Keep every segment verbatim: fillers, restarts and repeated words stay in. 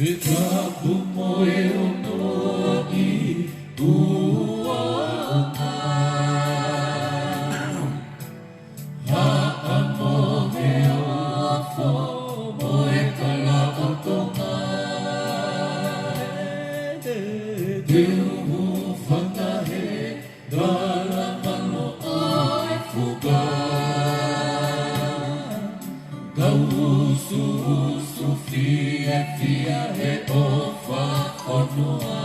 He tapu mo e ono ʻi ʻUa ʻo Nā. Haʻamo he ofo mo e kala ʻo Tonga. Te u hūfanga he kala mano ʻo e fuka. Kau usuusu fiefia he ʻofa fonua.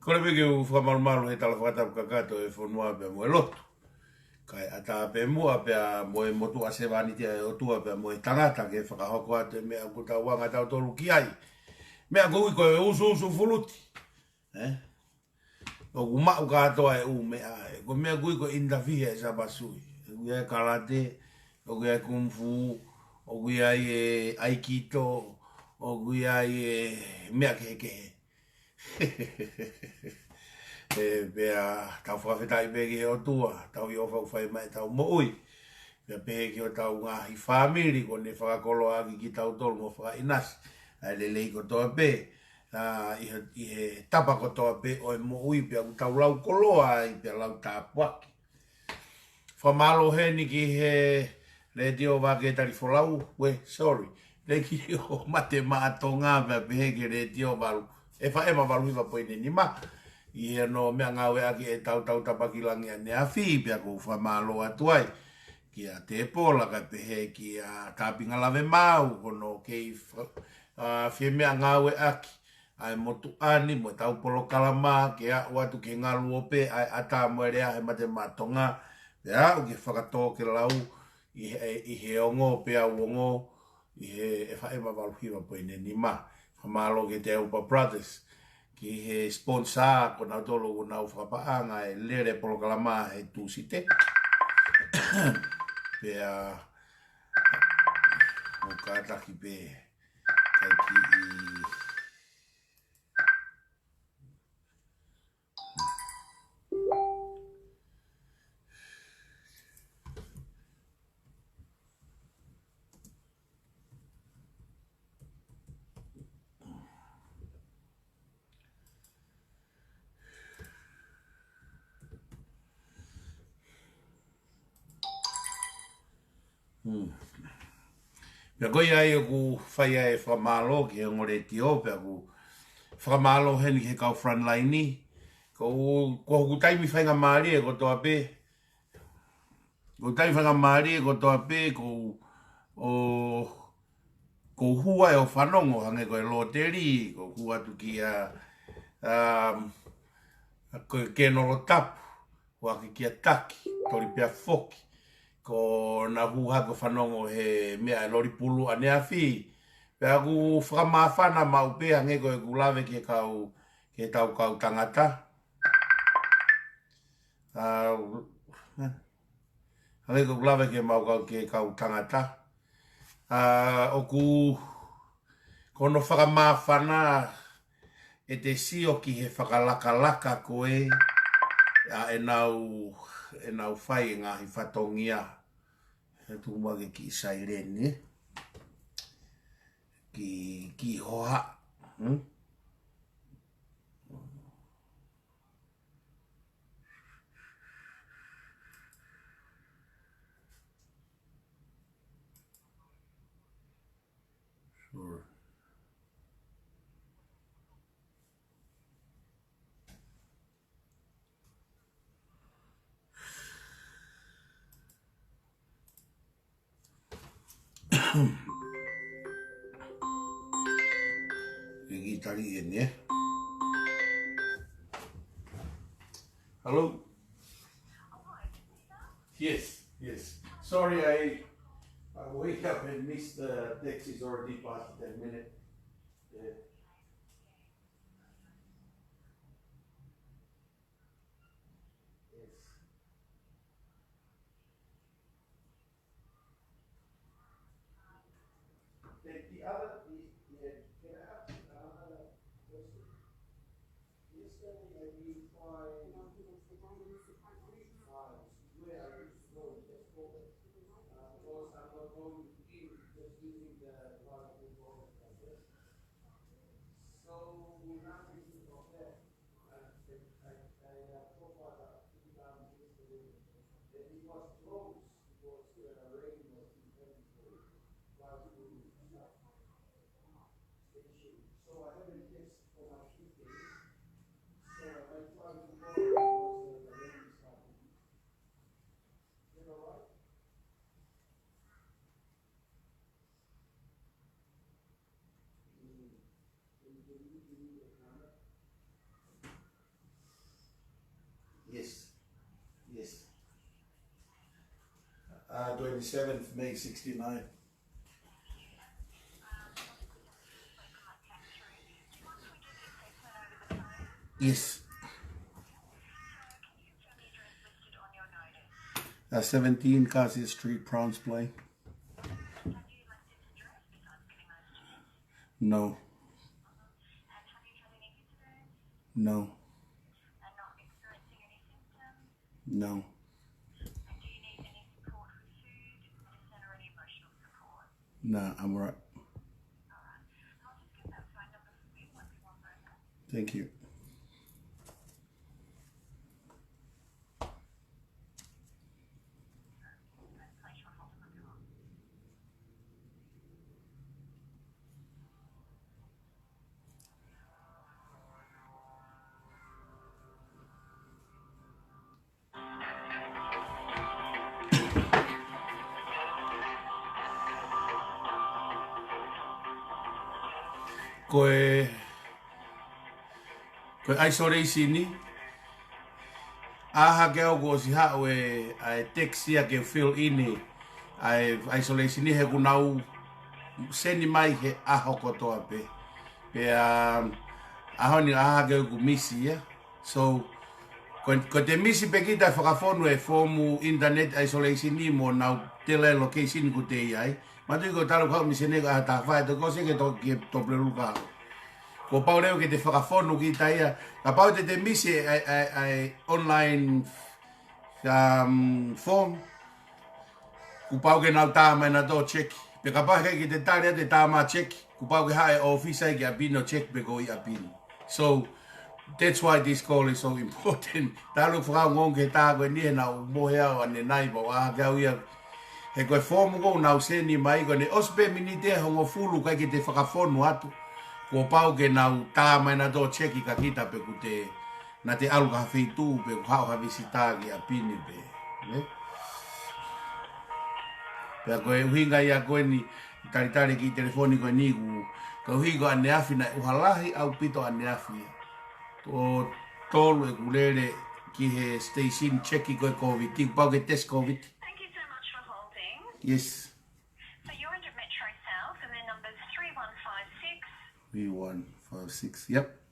Kole pē ke u fakamalumalu he tala fakatapu kakato e fonua pea mo e lotu. Kae ʻatā pē muʻa pea mo e motuʻa sevāniti ʻa e ʻOtua pea mo e tangata ke fakahoko atu e meʻa ʻoku tau anga tautolu ki ai. Meʻa ko ē ko e usuusu fuluti. Eh? ʻOku maʻu kātoa e ʻū meʻa ē. Ko e meʻa ko ē ko e ʻinitafihi ʻa e Sapasui. ʻOku ʻi ai e kalate, ʻoku ʻi ai e kung fu, ʻoku ʻi ai e aikito, ʻoku ʻi ai e meʻa kehekehe. ʻE, pea tau fakafetaʻi pē ki he ʻOtua, tau ʻi ʻofa ʻoku fai mai ʻetau moʻui. Pea pehē ki hotau ngaahi fāmili, kuo ne fakakoloa ʻaki kitautolu mo fakaʻinasi ʻa e lelei kotoa pē, ʻa, ʻi he, ʻi he tapa kotoa pē ʻo e moʻui pea ʻoku tau lau koloa ai pea lau tāpuaki. Fakamālō heni ki he Letiō Vake Talifolau, we, sorry, Letiō Mate Maʻa Tonga pea pehē ki he Letiō Valu, F M valu hiva poini nima. ʻI he ʻenau meʻa ngāueʻaki ʻetau tau tapaki langi ʻaneafi, pea ʻoku ou fakamālō atu ai kia Tepola kae pehē kia Tāpinga Lave Mau, hono kei fa-, ʻa, fie meʻangāueʻaki ʻa e motuʻa ni mo ʻetau polokalama ke aʻu atu ki he ngaluope ʻa e ʻata mo e lea he Mate Maʻa Tonga, pea aʻu ki he fakatō ke lau ʻi he, ʻi he ongo pea u ongo ʻi he F M valu hiva poini nima. Fakamālō ki he Te Upa Brothers, ki he sponsor, ko nautolu ʻoku nau fakapaʻanga e lele polokalama he Tūsite. Pea ʻoku kātaki pē kae kiʻi Hmm. Pea ko ia ai ʻoku fai ai e fakamālō ki he ongo letiō, pea ʻoku fakamālō heni ki he kau frontline. Ko, ko hoku taimi faingamālie kotoa pē, ko e taimi faingamālie kotoa pē, ko, ʻo, ko e hū ai ʻo fanongo hangē ko e loteli, ko e hū atu kia, um, ko e Kenolo Tapu, hū atu kia Taki, Toli pea foki. Ko ʻena hū hake ʻo fanongo he meʻa e loli pulu ʻaneafi. Pea ʻoku fakamāfana maʻu pē hangē ko ʻeku lave ki he kau, ki he tau kau tangata. ʻA, hangē ko ʻeku lave ki he mau kau, ki he kau tangata. ʻA, ʻoku, ko hono fakamāfana ʻete sio ki he fakalakalaka ko ē ʻa ʻenau, ʻenau fai e ngaahi fatongia. He tuku mai ke kiʻi saileni, ē. Kiʻi, kiʻi hohaʻa. Hmm? Sure. Kiʻi tali eni, ē. Hello? Yes, yes. Sorry, I, I wake up and miss the taxis already past ten minutes. Yeah. Yes. The, the other, the, the, can I ask another question? Yesterday I've been trying three times where I used to go and just go, uh, because I'm not going to gym, just using the one I can go and just. So nothing of that. Yes. Yes. Uh, twenty-seventh May sixty-nine. Yes. Uh, seventeen Garcia Street, Browns Plains. No. No. No. Nah, I'm all right. Thank you. Ko e, ko e isolation ni, ʻaha ke au kuo ʻosi haʻu e, ʻa e text ia ke fill in ʻa e isolation ni he kuo nau send mai he ʻaho kotoa pē. Pea, ʻaho ni ʻaha ke au kuo misi ia. So, ko, ko ʻete misi pē kita e fakafonu e foomu internet isolation ni mo nau tela e location kuo te ʻi ai. Mātuʻaki ko e talu kau misi ne ka tafa e toko se ke to, ke to plelu ka. Kuo pau leva ke te fakafonu kita ia. Kapau te te misi e, e, e, e online, um, form, kuo pau ke nau tā mai nautolu check. Pea kapau he ʻikai ke te tali atu e tā mai check, kuo pau ke haʻu e ʻōfisa ia ki ʻapi ni ʻo check pe ko e ʻi ʻapi ni. So, that's why this call is so important. Talu fakaongo ke tā ko eni he naʻa ku mohe au ʻanenai pea u ʻaha ke au ia. He ko e foomu ko ē naʻa nau send mai ko eni ʻosi pē miniti ʻe hongofulu ʻikai ke te fakafonu atu. Kuo pau ke nau tā mai nautolu check kia kita pe kuo te, naʻa te ʻalu ki ha feituʻu pe kuo haʻu ha visitā ki ʻapi ni pē. Ne? Pea ko e ʻuhinga ia ko eni, talitali ki telefoni ko eni ku, koeʻuhi ko ʻaneafi naʻe ʻuha lahi ʻaupito ʻaneafi. Ko tolu ʻeku lele ki he station check ko e COVID, kuo pau ke test COVID. Thank you so much for holding. Yes. So you're under Metro South and their number's three one five six. Three one five six, yep.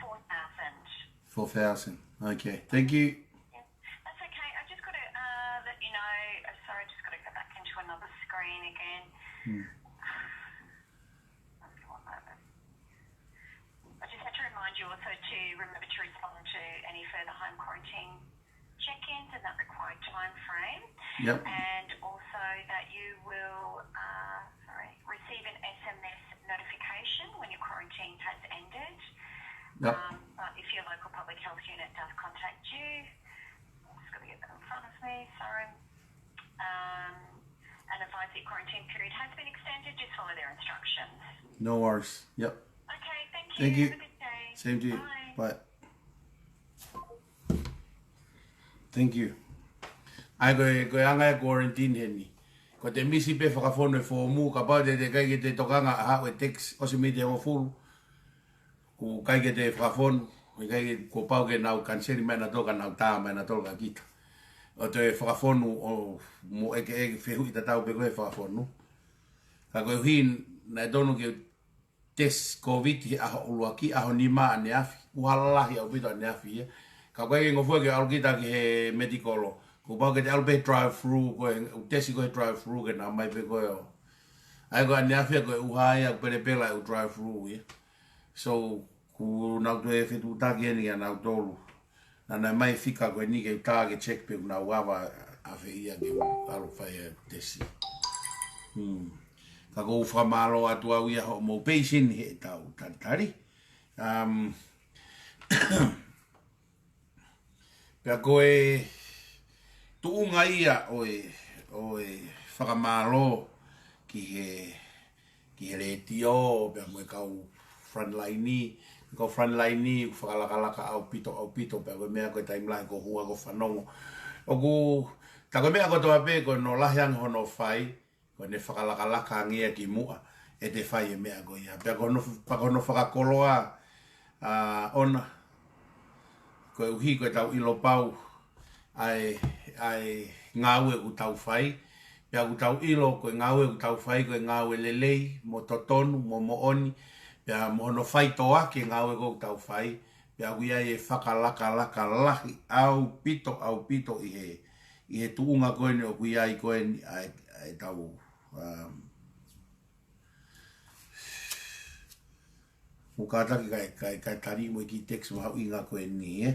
Four thousand. Four thousand. Okay, thank you. Yeah. That's okay. I just got to, uh, let you know, uh, sorry, I just got to go back into another screen again. Hmm. Won't be one moment. I just have to remind you also to remember to respond to any further home quarantine check-ins in that required time frame. Yep. And also that you will, uh, sorry, receive an S M S notification when your quarantine has ended. Yep. Um, but if your local public health unit does contact you, I've just got to get that in front of me, sorry. Um, and advise that your quarantine period has been extended, just follow their instructions. No worries. Yep. Okay, thank you. Thank you. Have a good day. Same to you. Bye. Bye. Thank you. ʻA ia ko e, ko e anga e quarantine heni. Ko ʻete misi pē fakafonu e foomu, kapau te te ʻikai ke te tokanga ʻaha e text ʻosi miniti ʻe hongofulu. Kuo ʻikai ke te fakafonu, ʻikai ke, kuo pau ke nau kaniseli mai nautolu ka nau tā mai nautolu kia kita. ʻO te fakafonu ʻo mo ʻeke ʻeke fehuʻi tatau pē ko e fakafonu. Ka koeʻuhi naʻe tonu ke test COVID he ʻaho ʻuluaki, ʻaho nima ʻaneafi, ʻuha lahi ʻaupito ʻaneafi ia. Ka ʻoku ʻikai ke ngofua ke ʻalu kita ki he medical, kuo pau ke te ʻalu pē drive-through, ko e test ko e drive-through ke nau ʻomai pē ko e ʻo. ʻA ia ko ʻaneafi ko e ʻuha ia, pelepela e ʻū drive-through ia. So, kuo nau toe fetuʻutaki eni kia nautolu. Naʻa nau ʻomai fika ko eni ke u tā ke check pe kuo nau ava ʻafē ia ke u ʻalu fai e tesi. Hmm. Ka ʻoku ou fakamālō atu au ia hoʻomou patience heʻetau talitali. Um, pea ko e tuʻunga ia ʻo e, ʻo e fakamālō ki he ki he letiō, pea mo e kau frontline, kau frontline, fakalakalaka ʻaupito, ʻaupito, pea ko e meʻa ko e taimi lahi ko e hua ko e fanongo. ʻOku, tā ko e meʻa kotoa pē, ko hono lahi ange hono fai, ko ʻene fakalakalaka ange ia ki muʻa, ʻete fai e meʻa ko ia. Pea ko hono, pea ko hono fakakoloa, ʻa, ʻona, koeʻuhi ko ʻetau ʻilo pau ʻa e, ʻa e ngāue ʻoku tau fai. Pea ʻoku tau ʻilo ko e ngāue ʻoku tau fai, ko e ngāue lelei, mo totonu, mo moʻoni. Pea mo hono faitoʻo ki he ngāue ʻoku tau fai. Pea ʻoku ʻi ai e fakalakalaka lahi ʻaupito, ʻaupito ʻi he, ʻi he tuʻunga ko eni ʻoku ʻi ai ko eni ʻa e, ʻa e tau, um, ʻoku kātaki kae, kae, kae tali mo e kiʻi text mahuʻinga ko eni, ē?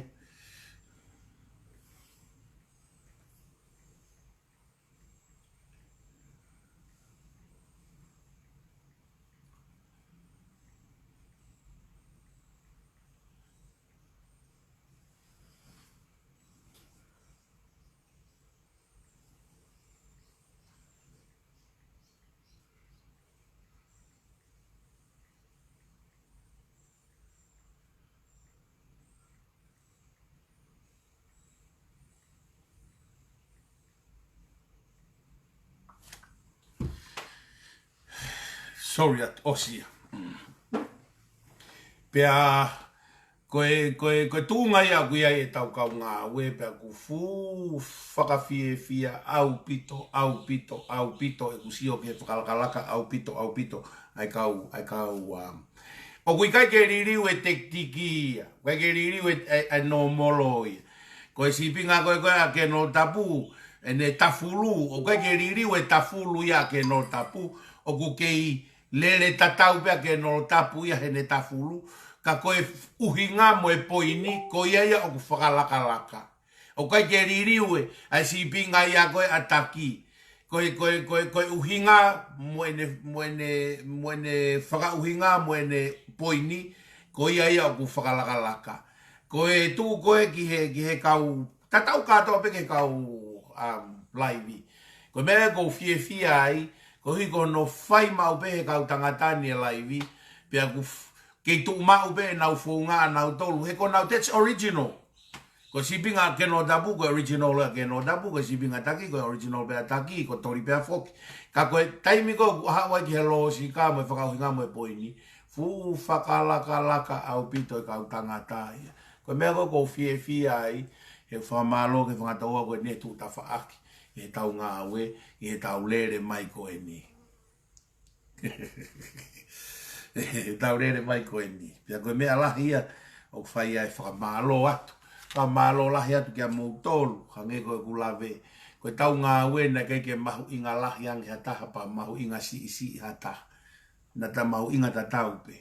Sorry, ʻosi ia. Pea ko e, ko e, ko e tuʻunga ia ʻoku ʻi ai e tau kau ngāue, pea ʻoku fuʻu fakafiefia ʻaupito, ʻaupito, ʻaupito, ʻeku sio ki he fakalakalaka ʻaupito, ʻaupito, ʻa e kau, ʻa e kau, um, ʻoku ʻikai ke liliu e tekitiki ia, ʻikai ke liliu e, e, e nōmolo ia. Ko e sīpinga ko ē ko ē ʻa Kenolo Tapu, ʻene tafulu, ʻoku ʻikai ke liliu e tafulu ia ʻa Kenolo Tapu, ʻoku kei lele tatau pē ʻa Kenolo Tapu ia heʻene tafulu, ka ko e ʻuhinga mo e poini, ko ia ia ʻoku fakalakalaka. ʻOku ʻikai ke liliu e, ʻa e sīpinga ia ko ē ʻa Taki. Ko e, ko e, ko e, ko e ʻuhinga mo ʻene, mo ʻene, mo ʻene fakaʻuhinga mo ʻene poini, ko ia ia ʻoku fakalakalaka. Ko e tuʻu ko ē ki he, ki he kau, tatau kātoa pē ki he kau, um, laivi. Ko e meʻa ʻoku ou fiefia ai, koeʻuhi ko hono fai maʻu pē he kau tangata ni e laivi, pea ʻoku f-, kei tuʻu maʻu pē ʻenau founga ʻanautolu, he ko ʻenau, that's original. Ko e sīpinga ʻa Kenolo Tapu, ko e original ʻa Kenolo Tapu, ko e sīpinga ʻa Taki, ko e original pē ʻa Taki, ko Toli pē foki. Ka ko e taimi ko ē ʻoku haʻu ai ki he lōsika mo e fakaʻuhinga mo e poini, fuʻu fakalakalaka ʻaupito e kau tangata ia. Ko e meʻa ko ē ʻoku ou fiefia ai, he fakamālō ki he fanga tauʻa ko eni ʻoku tuʻu tafaʻaki ʻi he tau ngāue, ʻi he tau lele mai ko eni. Tau lele mai ko eni. Pea ko e meʻa lahi ia ʻoku fai ai e fakamālō atu. Fakamālō lahi atu kia moutolu, hangē ko ʻeku lave. Ko e tau ngāue naʻe ʻikai ke mahuʻinga lahi ange ha taha pea mahuʻinga siʻisiʻi ha taha. Naʻa ta mahuʻinga tatau pē.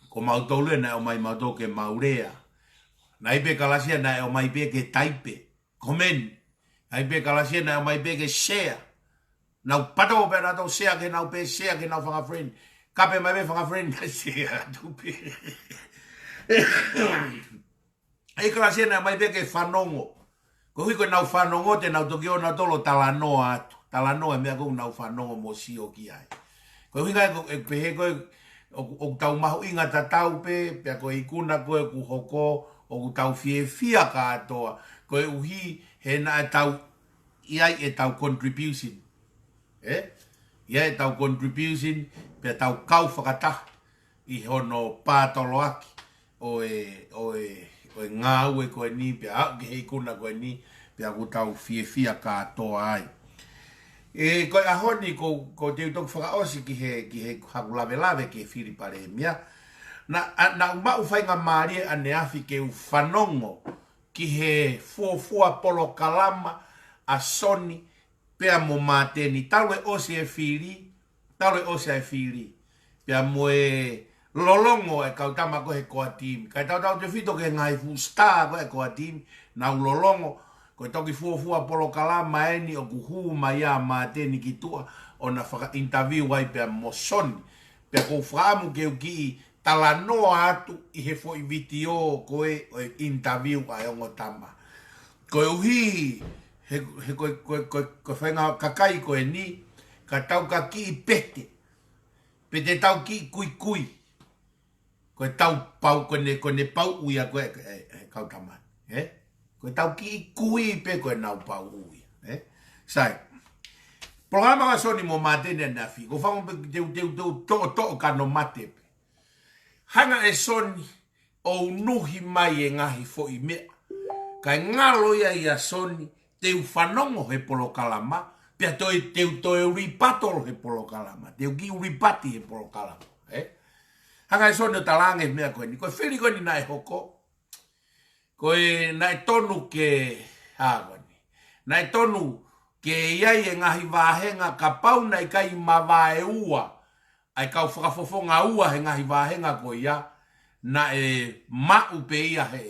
Ko mautolu ē naʻe ʻomai mautolu ke mau lea. Naʻe ʻi ai pē kalasia naʻe ʻomai pē ke taipe. Comment. Naʻe ʻi ai pē kalasia naʻe ʻomai pē ke share. Nau pato pē nautolu share ki heʻenau pē, share ki heʻenau fanga friend. Kape mai pē fanga friend naʻe share atu pē. ʻI ai kalasia naʻe ʻomai pē ke fanongo. Koeʻuhi ko ʻenau fanongo te nau toki ō nautolu ʻo talanoa atu. Talanoa e meʻa ko ē ʻoku nau fanongo mo sio ki ai. Ko e ʻuhinga ia ʻoku ou pehē ko ē ʻoku, ʻoku tau mahuʻinga tatau pē, pea ko e ikuna ko ē ʻoku hoko, ʻoku tau fiefia kātoa. Koeʻuhi he naʻa tau ʻi ai e tau contribution. Ē? ʻI ai e tau contribution, pea tau kau fakataha ʻi hono pātoloaki ʻo e, ʻo e, ʻo e ngāue ko eni, pea aʻu ki he ikuna ko eni, pea ʻoku tau fiefia kātoa ai. ʻE, ko e ʻaho ni ko, ko te u toki fakaʻosi ki he, ki he haku lavelave ki he fili palēmia. Naʻa, ʻa, naʻa ku maʻu faingamālie ʻaneafi ke u fanongo ki he fuofua polokalama ʻa Soni pea mo Māteni, talu e ʻosi e fili, talu e ʻosi e fili. Pea mo e lolongo e kau tama ko ē he core team. Kae tautautefito ki he ngaahi fuʻu star ko ē he core team, nau lolongo, ko e toki fuofua polokalama eni ʻoku hū mai ai ʻa Māteni ki tuʻa, ʻo na faka-interview ai pea mo Soni. Pea ʻoku ou fakaʻamu ke u kiʻi talanoa atu ʻi he foʻi vitiō ko ē ʻo e interview ʻa e ongo tama. Koeʻuhi, he, he ko, ko, ko, ko e faʻahinga kakai ko eni, ka tau ka kiʻi pete, pe te tau kiʻi kuikui, ko e tau pau, ko ʻene, ko ʻene pauʻu ia ko ē, e, e, kau tama ni, ē? Ko e tau kiʻi kui pē ko ʻenau pauʻu ia, ē? Sai, polokalama ʻa Soni mo Māteni ʻaneafi, ko e fanga pē te u, te u, te u toʻotoʻo ka no mate pē. Hanga ʻe Soni ʻo unuhi mai e ngaahi foʻi meʻa. Kae ngalo ia ʻia Soni, te u fanongo he polokalama, pea toe, te u toe rebuttal he polokalama, te u kiʻi rebut he polokalama, ē? Hanga ʻe Soni ʻo talaange e meʻa ko eni, ko e fili ko eni naʻe hoko, Ko e naʻe tonu ke, hā ko eni. Naʻe tonu ke ʻi ai e ngaahi vāhenga kapau naʻe ʻikai mavaeua ʻa e kau fakafofonga ua he ngaahi vāhenga ko ia, naʻe maʻu pē ia he,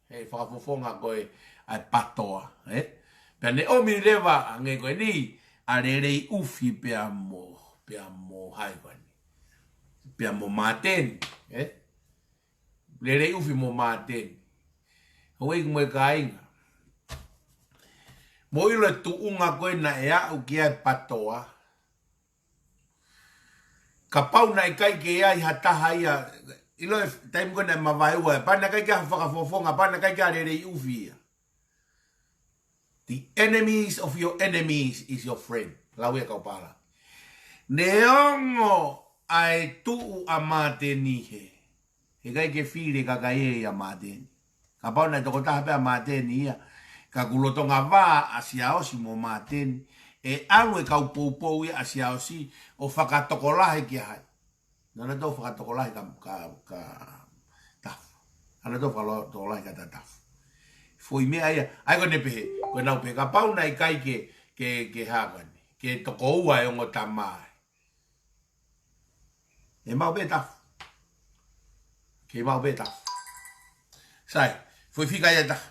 he fakafofonga ko ē ʻa e PATOA, ē? Pea ne ʻomi leva ange ko eni ʻa Lelei ʻUfi pea mo, pea mo hai ko eni. Pea mo Māteni, ē? Lelei ʻUfi mo Māteni. Houʻeiki mo e kāinga. Mou ʻilo e tuʻunga ko ē naʻe aʻu ki ai e PATOA. Kapau naʻe ʻikai ke ʻi ai ha taha ia, ʻilo e taimi ko ē naʻe mavaeua, pea naʻe ʻikai ke ʻi ai ha fakafofonga, pea naʻe ʻikai ke ʻi ai ha Lelei ʻUfi ia. The enemies of your enemies is your friend. Lau ia kau pālangi. Neongo ʻa e tuʻu ʻa Māteni hē, heʻikai ke fili e kakai ʻe ia ʻa Māteni. Kapau naʻe tokotaha pē ʻa Māteni ia, ka kuo lolotonga vā ʻa Siaosi mo Māteni, ʻe ʻalu e kau poupou ia ʻa Siaosi ʻo fakatokolahi kia hai? Naʻa nau toe fakatokolahi kia, kia, kia Tafu. Naʻa nau toe fakatokolahi kia Tatafu. Foʻi meʻa ia, ʻa ia ko ʻene pehē, ko ʻenau pehē, kapau naʻe ʻikai ke, ke, ke hā ko eni, ke toko ua e ongo tama ē, ʻe maʻu pē Tafu. Ke maʻu pē Tafu. Sai, foʻi fika ia ʻe taha.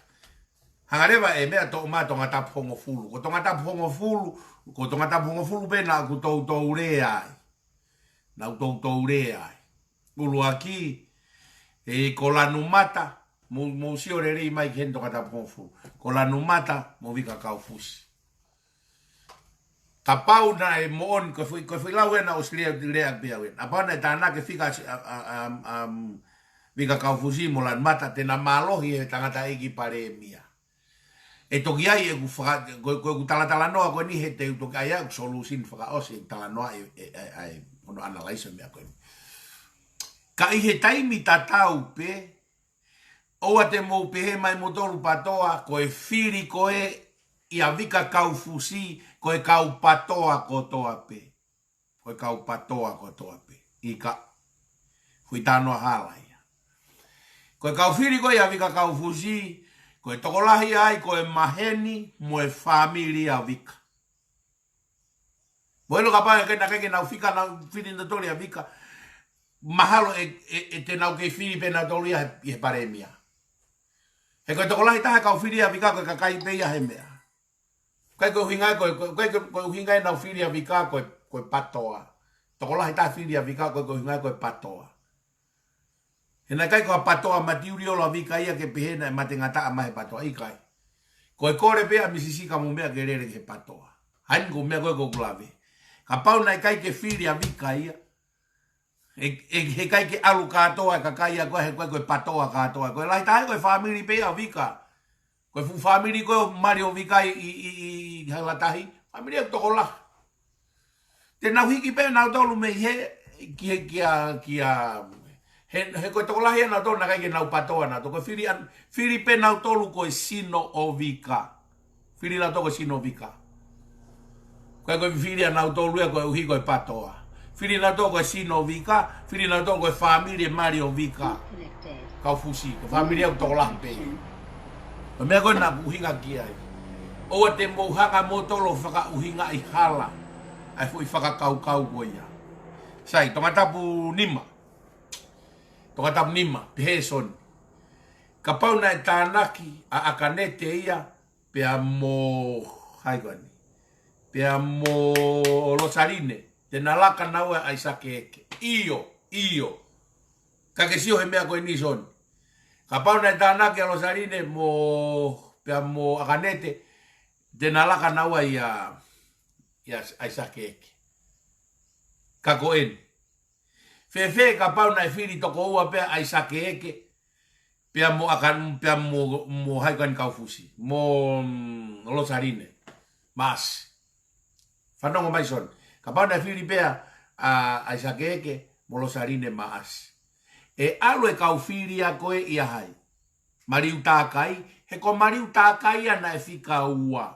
Hanga leva e meʻa toʻo mai Tongatapu hongofulu. Ko Tongatapu hongofulu, ko Tongatapu hongofulu pē naʻa ku toutou lea ai. Naʻa ku toutou lea ai. ʻUluaki, ē, ko Lanumata, mou, mou sio lelei mai ki heni Tongatapu hongofulu. Ko Lanumata mo Vika Kaufusi. Kapau naʻe moʻoni, ko e foʻi, ko e foʻi lau ena ʻo Australia lea pea wen. Kapau naʻe tānaki e fika ʻa, ʻa, ʻa, ʻa, Vika Kaufusi mo Lanumata te na mālohi he tangataʻeiki palēmia. ʻE toki ʻi ai ʻeku faka-, ko, ko ʻeku talatalanoa ko eni he te u toki ʻai ʻeku solution fakaʻosi ʻeku talanoa ʻe, ʻe, ʻe, ʻe, hono analyze ʻo e meʻa ko eni. Ka ʻi he taimi tatau pē, ʻoua te mou pehē mai moutolu PATOA, ko e fili ko ē ʻia Vika Kaufusi, ko e kau PATOA kotoa pē. Ko e kau PATOA kotoa pē. ʻIkai. Foʻi talanoa hala ia. Ko e kau fili ko ē ʻia Vika Kaufusi, ko e tokolahi ai, ko e maheni mo e fāmili ʻa Vika. Mou ʻilo kapau ʻe ʻikai ke nau fika, nau fili nautolu ʻia Vika, mahalo ʻe, ʻe, ʻe te nau kei fili pē nautolu ia he, he palēmia. He ko e tokolahi taha e kau fili ʻia Vika ko e kakai pē ia he meʻa. ʻIkai ko e ʻuhinga ia ko e, ko e, ko e, ko e ʻuhinga ia ʻenau fili ʻia Vika ko e, ko e PATOA. Tokolahi taha fili ʻia Vika ko e, ko e ʻuhinga ia ko e PATOA. He naʻe ʻikai ko ha PATOA material ʻa Vika ia ke pehē naʻe mate ngataʻa mai he PATOA, ʻikai. Ko e kole pē ʻa Misi Sika mo meʻa ke lele ki he PATOA. Hangē ko e meʻa ko ē ʻoku ou lave. Kapau naʻe ʻikai ke fili ʻia Vika ia, ʻe, ʻe, heʻikai ke ʻalu kātoa e kakai ia ko ē, he ko e, ko e PATOA kātoa. Ko e lahi taha ko e fāmili pē ʻa Vika. Ko e fuʻu fāmili ko ē ʻo mali ʻo Vika ʻi, ʻi, ʻi, ʻi Halatahi. Fāmili ʻoku tokolahi. Te nau hiki pē nautolu mei he, ki he, kia, kia, he, he ko e tokolahi ʻa nautolu naʻe ʻikai ke nau PATOA nautolu. Ko e fili ʻa, fili pē nautolu ko e sino ʻo Vika. Fili nautolu ko e sino ʻo Vika. Ko e, ko e fili ʻa nautolu ia koeʻuhi ko e PATOA. Fili nautolu ko e sino ʻo Vika, fili nautolu ko e fāmili ʻe mali ʻo Vika. Kaufusi, ko e fāmili ʻoku tokolahi pē. Ko e meʻa ko ē naʻa ku ʻuhinga ki ai. ʻOua te mou hanga moutolu ʻo fakaʻuhingaʻi hala ʻa e foʻi fakakaukau ko ia. Sai, Tongatapu nima. Tongatapu nima, pehē ʻe Soni. Kapau naʻe tānaki ʻa ʻAkanete ia, pea mo hai ko eni. Pea mo Losaline, te na laka naua ʻa ʻAisake Eke. ʻIo, ʻio. Ka ke sio he meʻa ko eni Soni. Kapau naʻe tānaki ʻa Losaline mo, pea mo ʻAkanete, te na laka naua ia, ia ʻAisake Eke. Ka ko eni. Fēfē kapau naʻe fili toko ua pē ʻa ʻAisake Eke, pea mo ʻAkan-, pea mo, mo hai ko eni Kaufusi, mo, mm, Losaline, Maʻasi. Fanongo mai Soni. Kapau naʻe fili pē ʻa ʻAisake Eke, mo Losaline Maʻasi. ʻE ʻalu e kau fili ia ko ē ʻia hai? Maliu Takai, he ko Maliu Takai ia naʻe fika ua.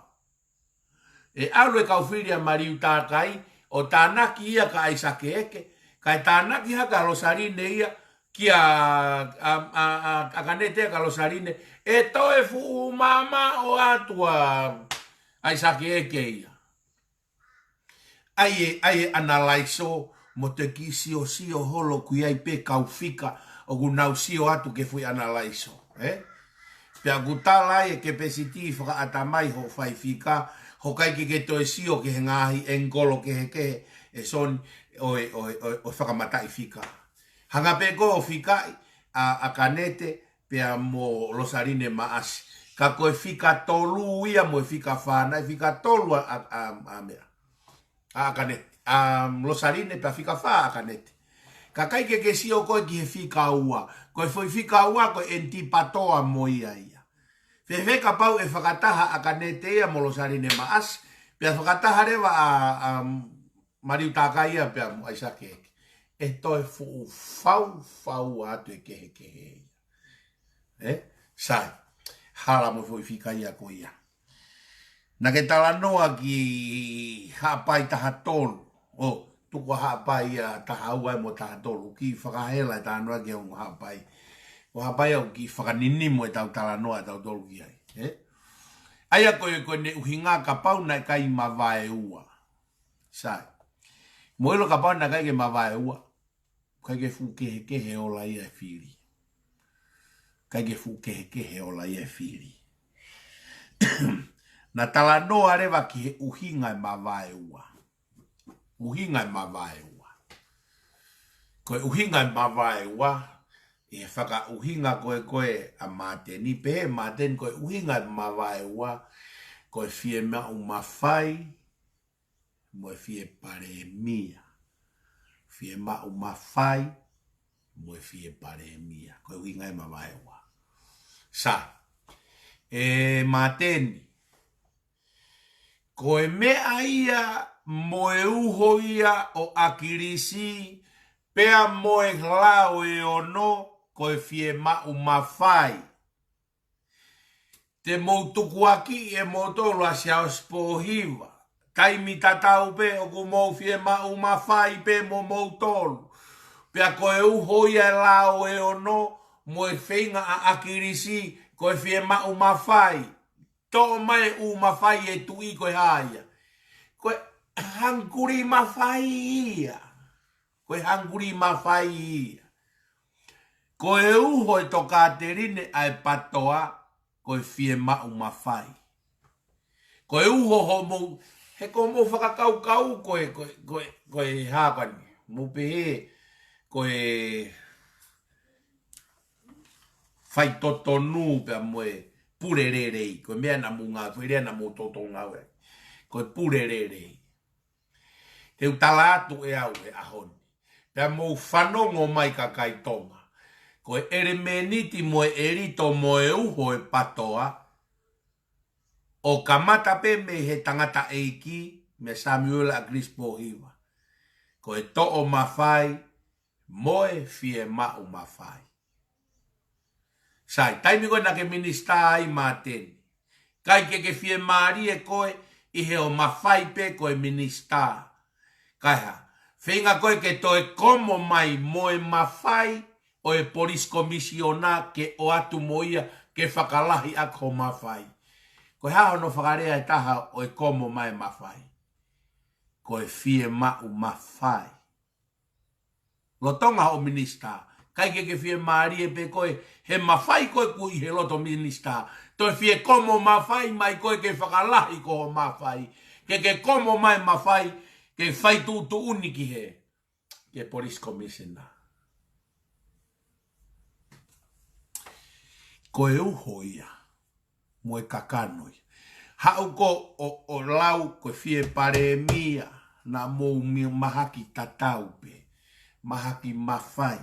ʻE ʻalu e kau fili ʻa Maliu Takai, ʻo tānaki ia kia ʻAisake Eke, kae tānaki hake ʻa Losaline ia kia, a, a, a, ʻAkanete, kia Losaline, ʻe toe fuʻu mamaʻo atu ʻa ʻAisake ʻEke ia. ʻAi e, ʻai e ʻanalaiso, mo te kiʻi siosio holo ʻoku ʻi ai pē kau fika ʻoku nau sio atu ki he foʻi ʻanalaiso, ē? Pea ʻoku tala ai e kepesiti fakaʻatamai hoʻo fai fika, ʻoku ʻikai ke ke toe sio ki he ngaahi ʻengikolo kehekehe, ʻe Soni, ʻo e, ʻo e, ʻo e, ʻo e fakamataʻi fika. Hanga pē koe ʻo fikaʻi ʻa, ʻAkanete, pea mo Losaline Maʻasi. Ka ko e fika tolu ia mo e fika fā, naʻe fika tolu ʻa, ʻa, ʻa, ʻa meʻa. ʻA ʻAkanete, ʻa Losaline pea fika fā ʻa ʻAkanete. Ka ʻikai ke ke sio koe ki he fika ua. Ko e foʻi fika ua ko e ʻEnitipatoa mo ia ia. Fēfē kapau ʻe fakataha ʻa ʻAkanete ia mo Losaline Maʻasi, pea fakataha leva ʻa, ʻa Maliu Takai ia pea mo ʻAisake ʻEke. ʻE toe fuʻu faufau atu e kehekehe ia. Ē? Sai. Hala mo e foʻi fika ia ko ia. Naʻa ke talanoa ki Haʻapai taha tolu. ʻO, tuku ʻa Haʻapai ia taha ua mo taha tolu. Kiʻi fakahela e talanoa ki he ongo Haʻapai. Ko Haʻapai ʻoku kiʻi fakanini mo e tau talanoa tautolu ki ai. Ē? ʻA ia ko e, ko ʻene ʻuhinga kapau naʻe ʻikai mavaeua. Sai. Mou ʻilo kapau naʻe ʻikai ke mavaeua. ʻIkai ke fuʻu kehekehe ola ia e fili. ʻIkai ke fuʻu kehekehe ola ia e fili. Naʻa talanoa leva ki he ʻuhinga e mavaeua. ʻUhinga e mavaeua. Ko e ʻuhinga e mavaeua, ʻi he fakaʻuhinga ko ē ko ē ʻa Māteni, pehē ʻe Māteni ko e ʻuhinga e mavaeua, ko e fiemaʻu mafai, mo e fie palēmia. Fiemaʻu mafai, mo e fie palēmia. Ko e ʻuhinga e mavaeua. Sai. ʻE Māteni, ko e meʻa ia mo e uho ia ʻo ʻAkilisi, pea mo e lao ʻe ono, ko e fiemaʻu mafai. Te mou tukuakiʻi ʻe moutolu ʻa Siaosi Pōhiva. Taimi tatau pē ʻoku mou fiemaʻu mafai pē mo moutolu. Pea ko e uho ia e lao ʻe ono, mo e feinga ʻa ʻAkilisi, ko e fiemaʻu mafai. Toʻo mai e ʻū mafai ʻe tuʻi ko e hā ia. Ko e hangikuli mafai ia. Ko e hangikuli mafai ia. Ko e uho e tokāteline ʻa e PATOA, ko e fiemaʻu mafai. Ko e uho hoʻomou, he ko hoʻomou fakakaukau, ko e, ko e, ko e, ko e hā ko eni. Mou pehē, ko e faitotonu pea mo e pule lelei. Ko e meʻa naʻa mou ngāue, ko e lea naʻa mou toutou ngāue. Ko e pule lelei. Te u tala atu ʻe au he ʻaho ni. Pea mou fanongo mai kakai Tonga. Ko e ʻelemēniti mo e ʻelito mo e uho e PATOA, ʻo kamata pē mei he tangataʻeiki, meia Samiuela ʻAkilisi Pōhiva. Ko e toʻo mafai, mo e fiemaʻu mafai. Sai, taimi ko ē naʻa ke minisitā ai Māteni. ʻIkai ke ke fiemālie koe ʻi he ʻo mafai pē ko e minisitā. Kae hā, feinga koe ke toe komo mai mo e mafai ʻo e police commissioner ke ʻoatu mo ia ke fakalahi ʻaki ho mafai. Ko e hā hono fakalea ʻe taha ʻo e komo mai mafai. Ko e fiemaʻu mafai. Lolotonga hoʻo minisitā. ʻIkai ke ke fiemālie pē koe, he mafai koe ʻoku ʻi he loto minisitā. Toe fie komo mafai mai koe ke fakalahi ko ho mafai. Ke ke komo mai mafai, ke fai tuʻutuʻuni ki he, ki he police commissioner. Ko e uho ia. Mo e kakano ia. Haʻu ko ʻo, ʻo lau ko e fie palēmia, naʻa mou mi-, mahaki tatau pē, mahaki mafai.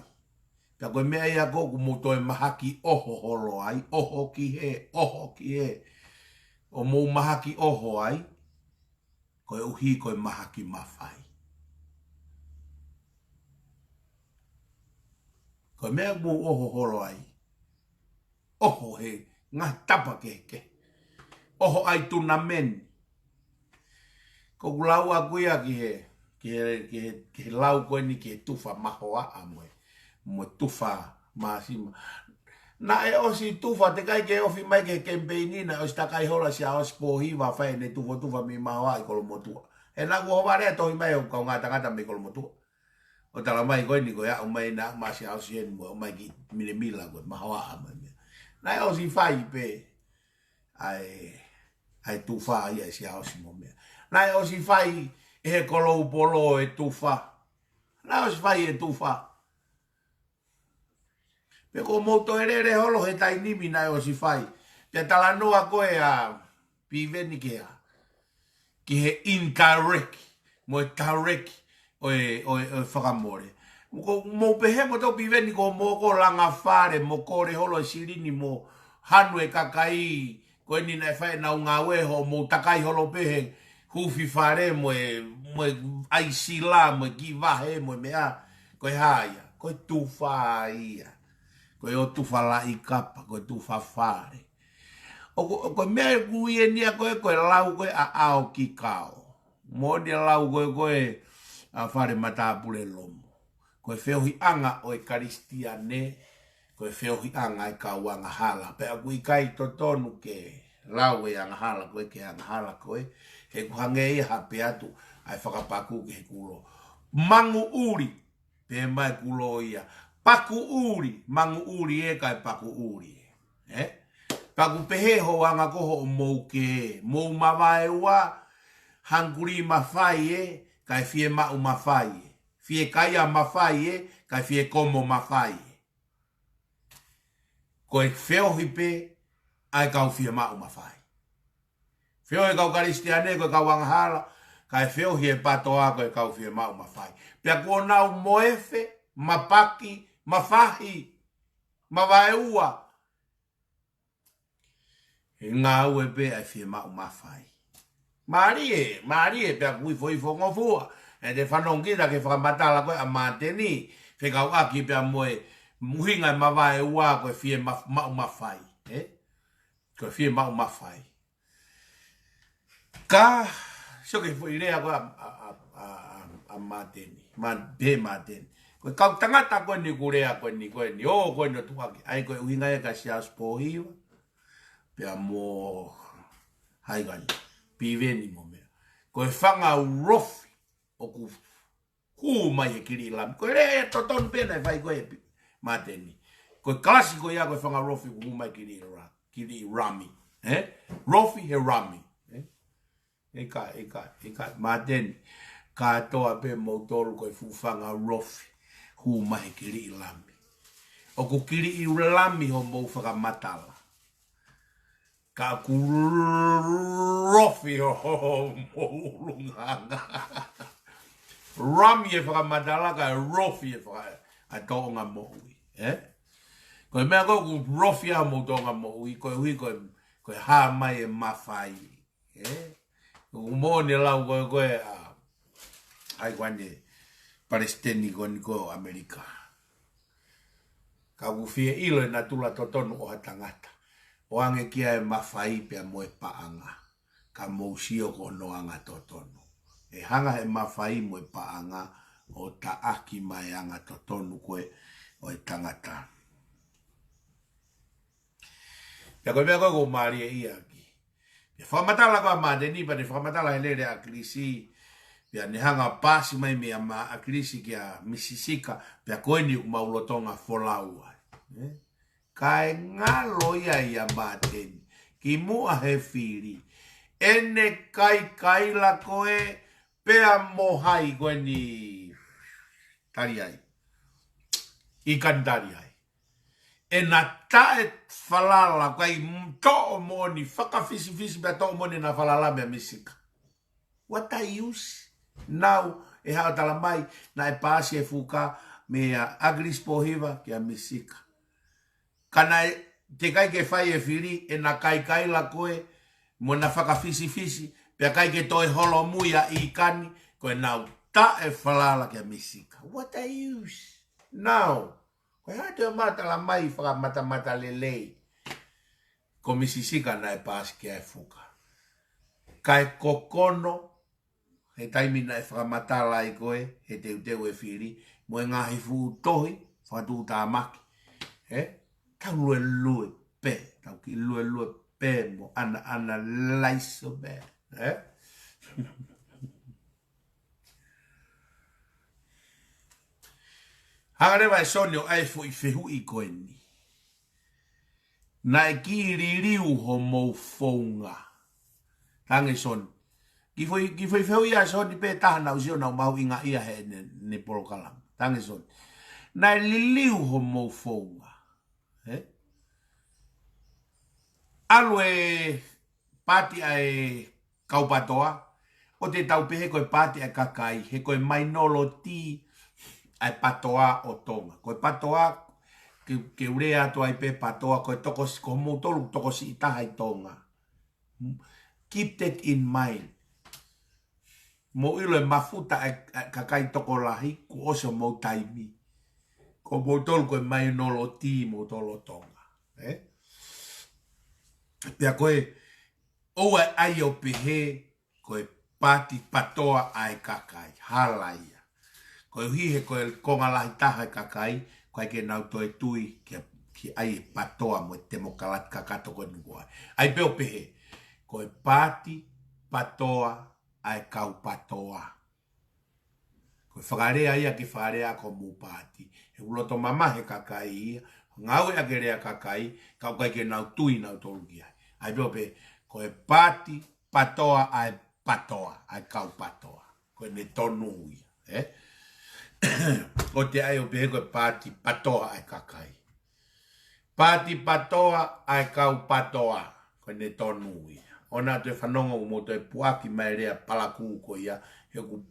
Pea ko e meʻa ia ko ē ʻoku mou toe mahaki ʻoho holo ai, ʻoho ki hē, ʻoho ki hē. ʻO mou mahaki ʻoho ai, koeʻuhi ko e mahaki mafai. Ko e meʻa ʻoku mou ʻoho holo ai, ʻoho he ngaahi tapa kehekehe. ʻOho ʻai tunameni. Ko ʻeku lau ʻaku ia ki he, ki he, ki he, ki he lau ko eni ki he tufa mahoaʻa mo e, mo e tufa māsima. Naʻe ʻosi tufa, teʻeki ai ke ofi mai ki he kemipeini, naʻe ʻosi takai holo ʻa Siaosi Pōhiva, fai ʻene tufotufa mei Mahoaʻa ʻi Kolomotuʻa. He naʻa ku ʻohovale ʻo tohi mai ʻo kaungā tangata mei Kolomotuʻa. ʻO tala mai ko eni ko e aʻu mai naʻa ma Siaosi eni mo mai ki Milemila ko e Mahoaʻa mai mea. Naʻe ʻosi fai pē ʻa e, ʻa e tufa ia ʻe Siaosi mo meʻa. Naʻe ʻosi fai ʻe he Koloupolo e tufa. Naʻe ʻosi fai e tufa. Pea ko mou toe lele holo he taimi ni naʻe ʻosi fai. Pea talanoa ko ē ʻa Piveni ki he, ki he indirect mo e direct ʻo e, ʻo e, ʻo e fakamole. Ko mou pehē mo tau Piveni ko mou ko langa fale mo kole holo e silini mo hanu e kakai, ko eni naʻe fai ʻenau ngāue hoʻomou takai holo pē he huufi fale mo e, mo e ʻaisila mo e kiʻi vahe mo e meʻa, ko e hā ia, ko e tufa ia. Ko e ʻo tufa laʻi kapa, ko e tufa fale. ʻO ko, ko e meʻa ʻoku ui eni ia ko e, ko e lau ko ē ʻa ʻAo ki Kao. Moʻoni e lau ko ē ko ē ʻa Fale Matāpule Lomo. Ko e feohiʻanga ʻo e Kalisitiane, ko e feohiʻanga e kau angahala. Pea ʻoku ʻikai totonu ke lau e angahala ko ē, ke angahala ko ē, he ʻoku hangē ia ha pē atu ʻa e fakapaku ki he kulo. Manguʻuli, pehē mai kulo ia. Pakuʻuli, manguʻuli ē kae pakuʻuli ē. Ē? Pea ʻoku pehē hoʻo anga ko hoʻomou kē, mou mavaeua, hangikuli mafai ē, kae fiemaʻu mafai ē. Fiekaia mafai ē, kae fiekomo mafai ē. Ko e feohi pē ʻa e kau fiemaʻu mafai. Feohi e kau Kalisitiane ko e kau angahala, kae feohi e PATOA ko e kau fiemaʻu mafai. Pea kuo nau moefe, mapaki, mafahi, mavaeua, he ngāue pē ʻa e fiemaʻu mafai. Mālie, mālie pea ʻoku ifoifongofua. ʻE te fanongo kita ki he fakamatala ko ē ʻa Māteni, fekauʻaki pea mo e ʻuhinga e mavaeua ko e fiemaʻu mafai. Ē? Ko e fiemaʻu mafai. Ka, sio ki he foʻi lea ko ē ʻa, ʻa, ʻa, ʻa, ʻa Māteni. Ma, pē Māteni. Ko e kau tangata ko eni ʻoku lea ko eni, ko eni, ʻo, ko eni ʻo tuʻaki. ʻA ia ko e ʻuhinga ia kia Siaosi Pōhiva. Pea mo hai ko eni, Piveni mo meʻa. Ko e fanga ulofi ʻoku hū mai he kiliʻi lami. Ko e lea ē totonu pē naʻe fai ko ē ʻe Pi-, Māteni. Ko e kalasi ko ia ko e fanga ulofi ʻoku hū mai kiliʻi la-, kiliʻi lami. Ē? Ulofi he lami. Ē? ʻIkai, ʻikai, ʻikai, Māteni. Kātoa pē moutolu ko e fuʻu fanga ulofi hū mai he kiliʻi lami. ʻOku kiliʻi lami hoʻomou fakamatala. Ka ʻoku ulofi hoʻomou ʻulungaanga. Lami e fakamatala kae ulofi e faka-, ʻa e tōʻonga moʻui. Ē? Ko e meʻa ko ē ʻoku ulofi ai hoʻomou tōʻonga moʻui, koeʻuhi ko e, ko e hā mai e mafai. Ē? ʻOku moʻoni e lau ko ē, ko ē ʻa, hai ko eni, Palesiteni ko eni ko ē ʻo ʻAmelika. Ka ʻoku fie ʻilo e natula totonu ʻo ha tangata. ʻOange ki ai e mafai pea mo e paʻanga. Ka mou sio ko hono anga totonu. ʻE hanga he mafai mo e paʻanga ʻo taʻaki mai e anga totonu ko ē ʻo e tangata. Pea ko e meʻa ko ē ʻoku mālie ia ki. Pea fakamatala ko ē ʻa Māteni, pea ne fakamatala he lele ʻa ʻAkilisi, pea ne hanga paasi mai meia ʻAkilisi kia Misi Sika, pea ko eni ʻoku mau lolotonga folau ai. Ē? Kae ngalo ia ʻia Māteni, kimuʻa he fili. ʻEne kaikaila ko ē, pea mo hai ko eni tali ai. ʻIkani tali ai. ʻEna taʻe falala, kai m-, toʻo moʻoni, fakafisifisi pea toʻo moʻoni ʻena falala meia Misi Sika. What a use. Now, ʻe haʻu ʻo tala mai, naʻe paasi e fuka, meia ʻAkilisi Pōhiva, kia Misi Sika. Ka naʻe teʻeki ai ke fai e fili, ʻena kaikaila ko ē, mo ʻena fakafisifisi, pea ʻikai ke toe holomui ʻa ʻIkani, ko ʻenau taʻe falala kia Misi Sika. What a use. Now, ko e hā te u ʻomai ʻo tala mai fakamatamatalelei. Ko Misi Sika naʻe paasi ki ai e fuka. Kae kokono, he taimi naʻe fakamatala ai ko ē, he teuteu e fili, mo e ngaahi fuʻu tohi, fakatuʻutāmaki. Ē? Tau luelue pē, tau kiʻi luelue pē mo ʻanaʻanalaiso pē. Ē? Hanga leva ʻe Soni ʻo ʻai e foʻi fehuʻi ko eni. Naʻe kiʻi liliu homou founga. Tangi Soni. Kiʻi foʻi, kiʻi foʻi fehuʻi ʻa Soni pē taha naʻá ku sio naʻe mahuʻinga ia heʻene, ne polokalama. Tangi Soni. Naʻe liliu homou founga. Ē? ʻAlu e paati ʻa e kau PATOA, ʻo te tau pehē ko e paati ʻa e kakai, he ko e mainoloti ʻa e PATOA ʻo Tonga. Ko e PATOA, ke, ke u lea atu ai pē PATOA, ko e tokosiʻi, ko moutolu tokosiʻi taha ʻi Tonga. Keep that in mind. Mou ʻilo e mafuta e, e kakai tokolahi, kuo ʻosi homou taimi. Ko moutolu ko e mainoloti moutolu ʻo Tonga. Ē? Pea ko e, ʻoua ʻe ʻai ʻo pehē, ko e paati PATOA ʻa e kakai. Hala ia. Koeʻuhi he ko e konga lahi taha e kakai, ʻoku ʻikai ke nau toe tui, ke, ke ʻai e PATOA mo e temokalati kakato ko eni ko ē. ʻAi pē ʻo pehē, ko e paati PATOA ʻa e kau PATOA. Ko e fakalea ia ke fakalea ko mou paati. He ʻoku loto mamahi e kakai ia, ngāueʻaki e lea kakai, ka ʻoku ʻikai ke nau tui nautolu ki ai. ʻAi pē ʻo pehē, ko e paati PATOA ʻa e PATOA, ʻa e kau PATOA. Ko ʻene tonu ia, ē? ʻOua te ʻai ʻo pehē ko e paati PATOA ʻa e kakai. Paati PATOA ʻa e kau PATOA. Ko ʻene tonu ia. ʻOua naʻa toe fanongo ʻo mou toe puʻaki mai e lea palakū ko ia, he ʻoku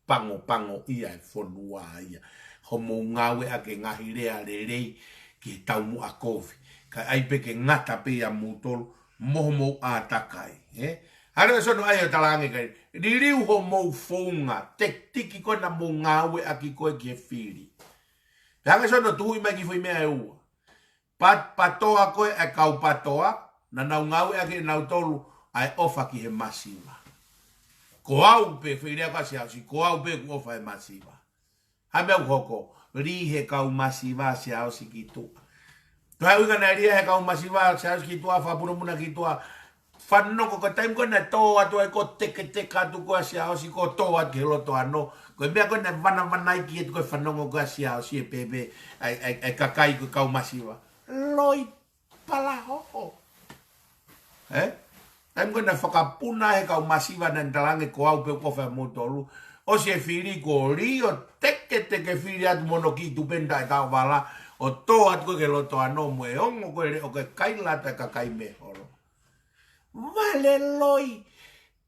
pangopango ia e fonua ia. Hoʻomou ngāueʻaki e ngaahi lea lelei ki he taumuʻa kovi. Kae ʻai pē ke ngata pē ia moutolu, mo homou ʻātakai, ē? Hale ʻa Soni ʻo ʻai ʻo talaange ki ai, liliu homou founga, tekitiki ko ē naʻa mou ngāueʻaki ko ē ki he fili. Pea hanga ʻe Soni ʻo tuhuʻi mai e kiʻi foʻi meʻa ʻe ua. Pat-, PATOA ko ē ʻa e kau PATOA, naʻa nau ngāueʻaki ʻe nautolu ʻa e ʻofa ki he masiva. Ko au pē, foʻi lea ko ē ʻa Siaosi, ko au pē ʻoku ʻofa he masiva. Hā e meʻa ʻoku hoko, lī he kau masiva ʻa Siaosi ki tuʻa. Ko e hā e ʻuhinga naʻe lī ai he kau masiva ʻa Siaosi ki tuʻa, fakapunapuna ki tuʻa, fanongo ko e taimi ko ē naʻe tō atu ai ko e teketeke atu ko ē ʻa Siaosi ko e tō atu ki he loto ʻanō. Ko e meʻa ko ē naʻe vanavanaiki atu ko e fanongo ko ē ʻa Siaosi e pēpē, ʻa e, ʻa e, ʻa e kakai ko e kau masiva. Loi palahoho. Ē? Taimi ko ē naʻe fakapuna he kau masiva naʻa ne talaange ko au pē ʻoku ʻofa moutolu. ʻOsi e fili ko e lī ʻo teketeke fili atu mo hono kiʻi tupeni taʻetaʻovala. ʻO tō atu ko ē ki he loto ʻanō mo e ongo ko ē leʻo ko ē kaila atu e kakai mei holo. Vale loi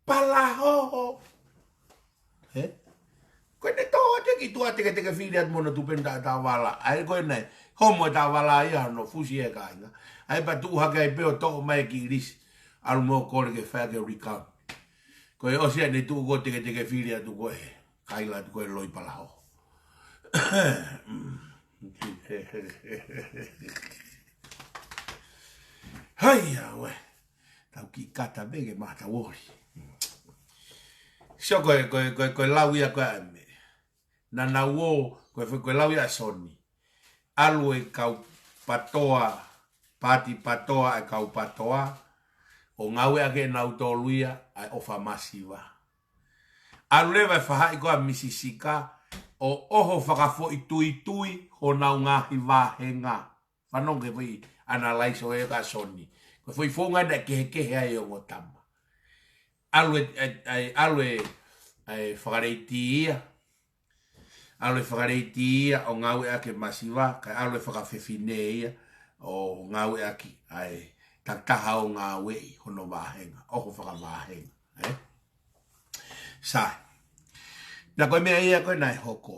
palahoho. Ē? Ko ʻene tō atu ki tuʻa teketeke fili atu mo hono tupeni taʻetaʻovala. ʻAi ko ē naʻe, homo e taʻovala ia hono fusi e kāinga. ʻAi pea tuʻu hake ai pē ʻo toʻo mai e kiʻi lisi. ʻAlu mo kole ke fai ʻaki e recount. Ko e ʻosi ʻene tuʻu ko ē teketeke fili atu ko ē. Kaila atu ko ē loi palahoho. Hai, ʻauē. Tau kiʻi kata pē ke mata woli. So ko e, ko e, ko e, ko e lau ia ko ē ʻa e meʻa. Naʻa nau ō, ko e, ko e lau ia ʻa Soni. ʻAlu e kau PATOA, paati PATOA ʻa e kau PATOA, ʻo ngāueʻaki ʻe nautolu ia ʻa e ʻofa masiva. ʻAlu leva e faʻahi ko ē ʻa Misi Sika, ʻo ʻoho fakafoʻituitui honau ngaahi vāhenga. Fanongo ki he foʻi analyze ʻo e ʻa Soni. Ko e foʻi founga naʻe kehekehe ai e ongo tama. ʻAlu e, e, e, ʻalu e, e fakaleiti ia. ʻAlu e fakaleiti ia ʻo ngāueʻaki e masiva, kae ʻalu e fakafefine ia ʻo ngāueʻaki ʻa e takitaha ʻo ngāueʻi hono vāhenga, ʻoho fakavāhenga, ē? Sai. Pea ko e meʻa ia ko ē naʻe hoko.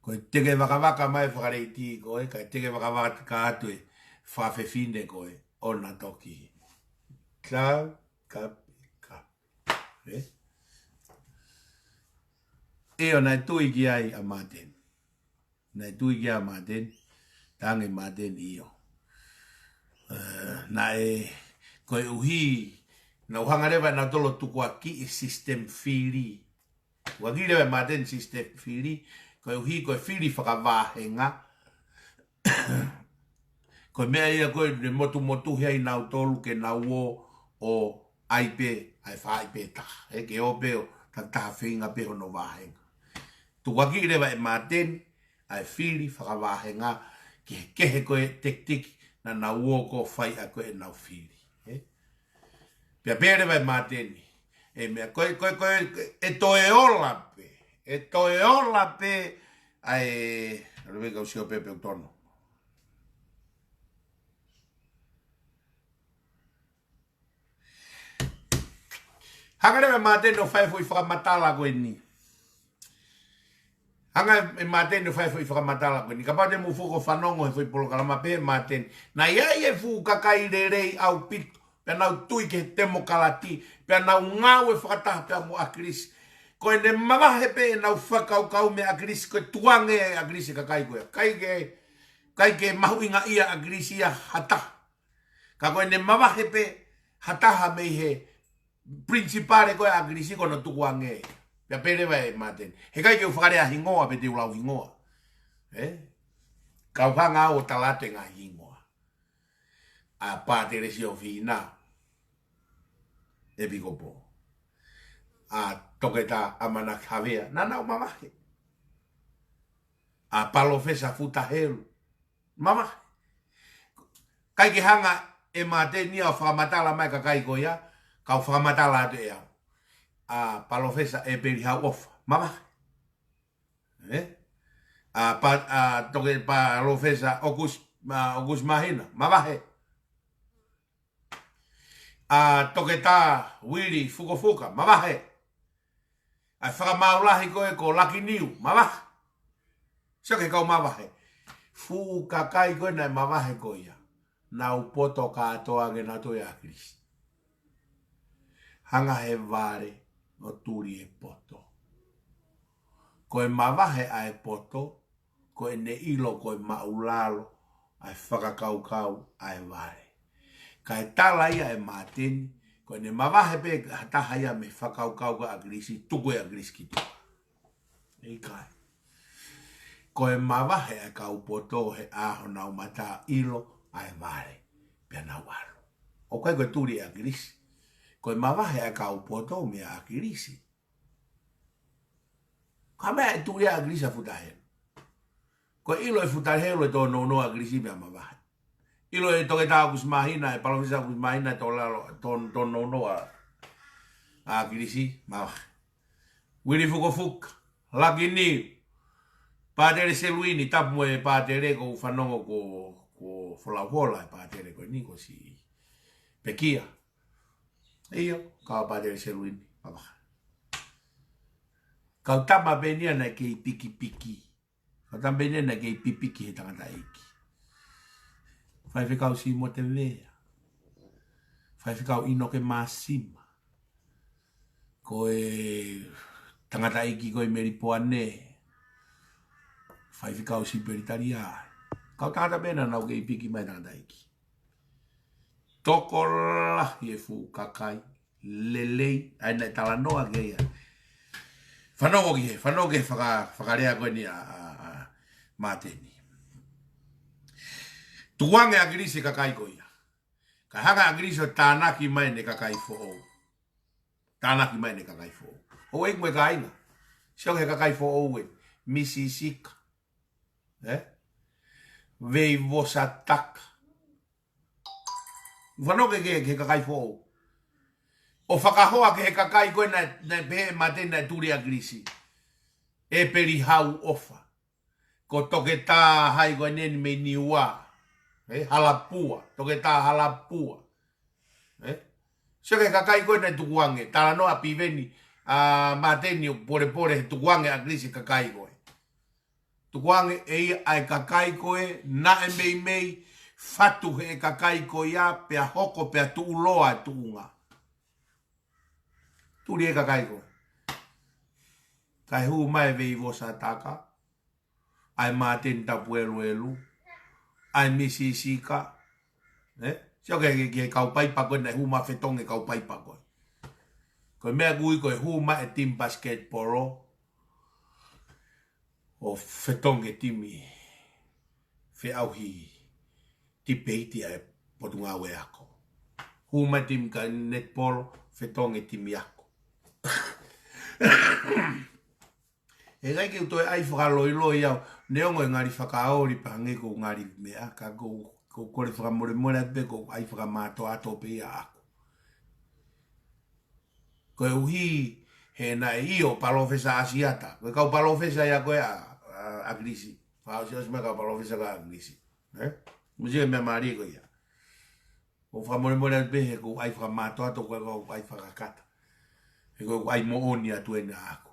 Ko e teke vakavaka mai e fakaleiti ko ē, kae teke vakavaka atu e fakafefine ko ē, ʻo na toki. Kau, kapi, kapi. Ē? ʻIo, naʻe tui ki ai ʻa Martin. Naʻe tui ki ai ʻa Martin. Tangi Martin ʻio. Ē, naʻe, koeʻuhi, naʻa nau hanga leva nautolu ʻo tukuakiʻi e system fili. Ua ki leva ʻa Martin system fili, Koeʻuhi ko e fili fakavāhenga, ko e meʻa ia ko ē ne motumotuhi ai nautolu ke nau ō ʻo ʻai pē ʻa e faʻahi pē taha. Ē, ke ō pē ʻo takitaha feinga pē hono vāhenga. Tukuakiʻi leva ʻe Māteni ʻa e fili fakavāhenga, kehekehe ko e tekitiki naʻa nau ō ko ē ʻo fai ʻa ko ē ʻenau fili. Ē? Pea pehē leva ʻe Māteni, ʻe meʻa ko ē, ko ē, ko ē, ʻe toe ola pē, ʻe toe ola pē ʻa e, ʻalu pē kau sio pē pe ʻoku tonu. Hanga leva ʻe Māteni ʻo fai e foʻi fakamatala ko eni. Hanga ʻe Māteni ʻo fai e foʻi fakamatala ko eni. Kapau te mou fuʻu fanongo he foʻi polokalama, pehē ʻe Māteni, naʻe ʻi ai e fuʻu kakai lelei ʻaupito, pea nau tui ki he temokalati, pea nau ngāue fakataha pea mo ʻAkilisi. Ko ʻene mavahe pē ʻenau fakakaukau meia ʻAkilisi, ko e tukuange ʻe ʻAkilisi e kakai ko ia. ʻIkai ke, ʻikai ke mahuʻingaʻia ʻe ʻAkilisi ia ha taha. Ka ko ʻene mavahe pē ha taha mei he principal ko ē ʻa ʻAkilisi ko hono tukuange. Pea pehē leva ʻe Māteni, heʻikai ke u fakalea hingoa pe te u lau hingoa. Ē? Ka u hanga au ʻo tala atu e ngaahi hingoa. ʻA Pātele Siofina, ʻEpikopō. ʻA Toketā ʻAmanaki Havea, naʻa nau mavahe. ʻA Palōfesa Futa Helu, mavahe. ʻIkai ke hanga ʻe Māteni ia ʻo fakamatala mai e kakai ko ia, ka u fakamatala atu ʻe au. ʻA Palōfesa ʻEpeli Hauʻofa, mavahe. Ē? ʻA Pa-, ʻa Toke Palōfesa ʻOkus-, ʻa ʻOkusi Māhina, mavahe. ʻA Toketā Uili Fukofuka, mavahe. ʻA e fakamaau lahi ko ē ko Lakiniu, mavahe. Sio ki he kau mavahe. Fuʻu kakai ko ē naʻe mavahe ko ia, nau poto kātoa ange nautolu ʻia ʻAkilisi. Hanga he vale ʻo tuli e poto. Ko e mavahe ʻa e poto, ko ʻene ʻilo ko e māʻulalo ʻa e fakakaukau ʻa e vale. Kae tala ia ʻe Māteni, ko ʻene mavahe pē ha taha ia mei he fakakaukau ko ē ʻa ʻAkilisi, tuku ʻe ʻAkilisi ki tuʻa. ʻIkai. Ko e mavahe ʻa e kau poto he ʻaho naʻa nau mata ʻilo ʻa e vale, pea nau ʻalu. ʻOku ʻikai ko e tuli ʻe ʻAkilisi. Ko e mavahe ʻa e kau poto meia ʻAkilisi. Ka meʻa ʻe tuli ʻa ʻAkilisi ʻa Futa Helu. Ko e ʻilo ʻe Futa Helu ʻe tōnounou ʻa ʻAkilisi pea mavahe. ʻIlo ʻe Toketā ʻOkusi Māhina, ʻe Palōfesa ʻOkusi Māhina ʻe tō lalo, tō, tōnounou ʻa, ʻa ʻAkilisi, mavahe. Uili Fukofuka, Lakiniu, Pātele Seluini, tapu mo e pātele ʻoku ou fanongo ko, ko Folauhola e pātele ko eni ko si pekia. ʻIo, kau Pātele Seluini, mavahe. Kau tama pē eni ia naʻe kei pikipiki. Kau tama pē eni ia naʻe kei pipiki he tangataʻeiki. Faifekau Simote Vea. Faifekau ʻInoke Māsima. Ko e tangataʻeiki ko ē Melipoane. Faifekau Sipeli Talia. Kau tangata pē ena naʻa nau kei piki mai tangataʻeiki. Tokolahi e fuʻu kakai lelei, ʻa ia naʻe talanoa ki ai ʻa. Fanongo ki he, fanongo ki he faka-, fakalea ko eni ʻa, ʻa, ʻa Māteni. Tukuange ʻe ʻAkilisi e kakai ko ia. Kae hanga ʻe ʻAkilisi ʻo tānaki mai ʻene kakai foʻou. Tānaki mai ʻene kakai foʻou. ʻOku ʻi ai mo e kāinga. Sio ki he kakai foʻou ē. Misi Sika. Ē? Veivosataka. Fanongo ki he, ki he kakai foʻou. ʻO fakahoa ki he kakai ko ē naʻe, naʻe pehē ʻe Māteni naʻe tuli ʻe ʻAkilisi. ʻEpeli Hauʻofa. Ko Toketā hai ko eni mei Niua. Ē, Halapua. Toketā Halapua. Ē? Sio ki he kakai ko ē naʻe tukuange. Talanoa ʻa Piveni, ʻa Māteni ʻo polepole he tukuange ʻe ʻAkilisi e kakai ko ē. Tukuange ʻe ia ʻa e kakai ko ē naʻe meimei fatu he kakai ko ia pea hoko pea tuʻuloa e tuʻunga. Tuli e kakai ko ē. Kae hū mai e Veivosataka, ʻa e Māteni Tapueluelu, ʻa e Misi Sika. Ē? Sio ki he, ki he, ki he kau paipa ko ē naʻe hū mai fetongi e kau paipa ko ē. Ko e meʻa ʻoku ui ko e hū mai e team basketball. ʻo fetongi timi feʻauhi tipeiti ʻa e Potungāue Ako. Hū mai timi ka netipolo, fetongi timi ako. ʻE ʻikai ke u toe ʻai fakaloiloi au, neongo e ngali fakaoli pē hangē ko e ngali meʻa, ka ko, ko e kole fakamolemole atu pē ko e ʻai fakamātoato pē ia ʻaʻaku. Koeʻuhi he naʻe ʻio Palōfesa ʻAsiata. Ko e kau palōfesa ia ko ē ʻa, ʻa, ʻAkilisi. Fakaʻosiʻosi mai kau palōfesa ko ē ʻa ʻAkilisi. ʻE? Mou sio ki he meʻa mālie ko ia. ʻOku fakamolemole atu pē he ko e ʻai fakamātoato ko e kau ʻai fakakata. He ko e ʻai moʻoni atu eni ʻaʻaku.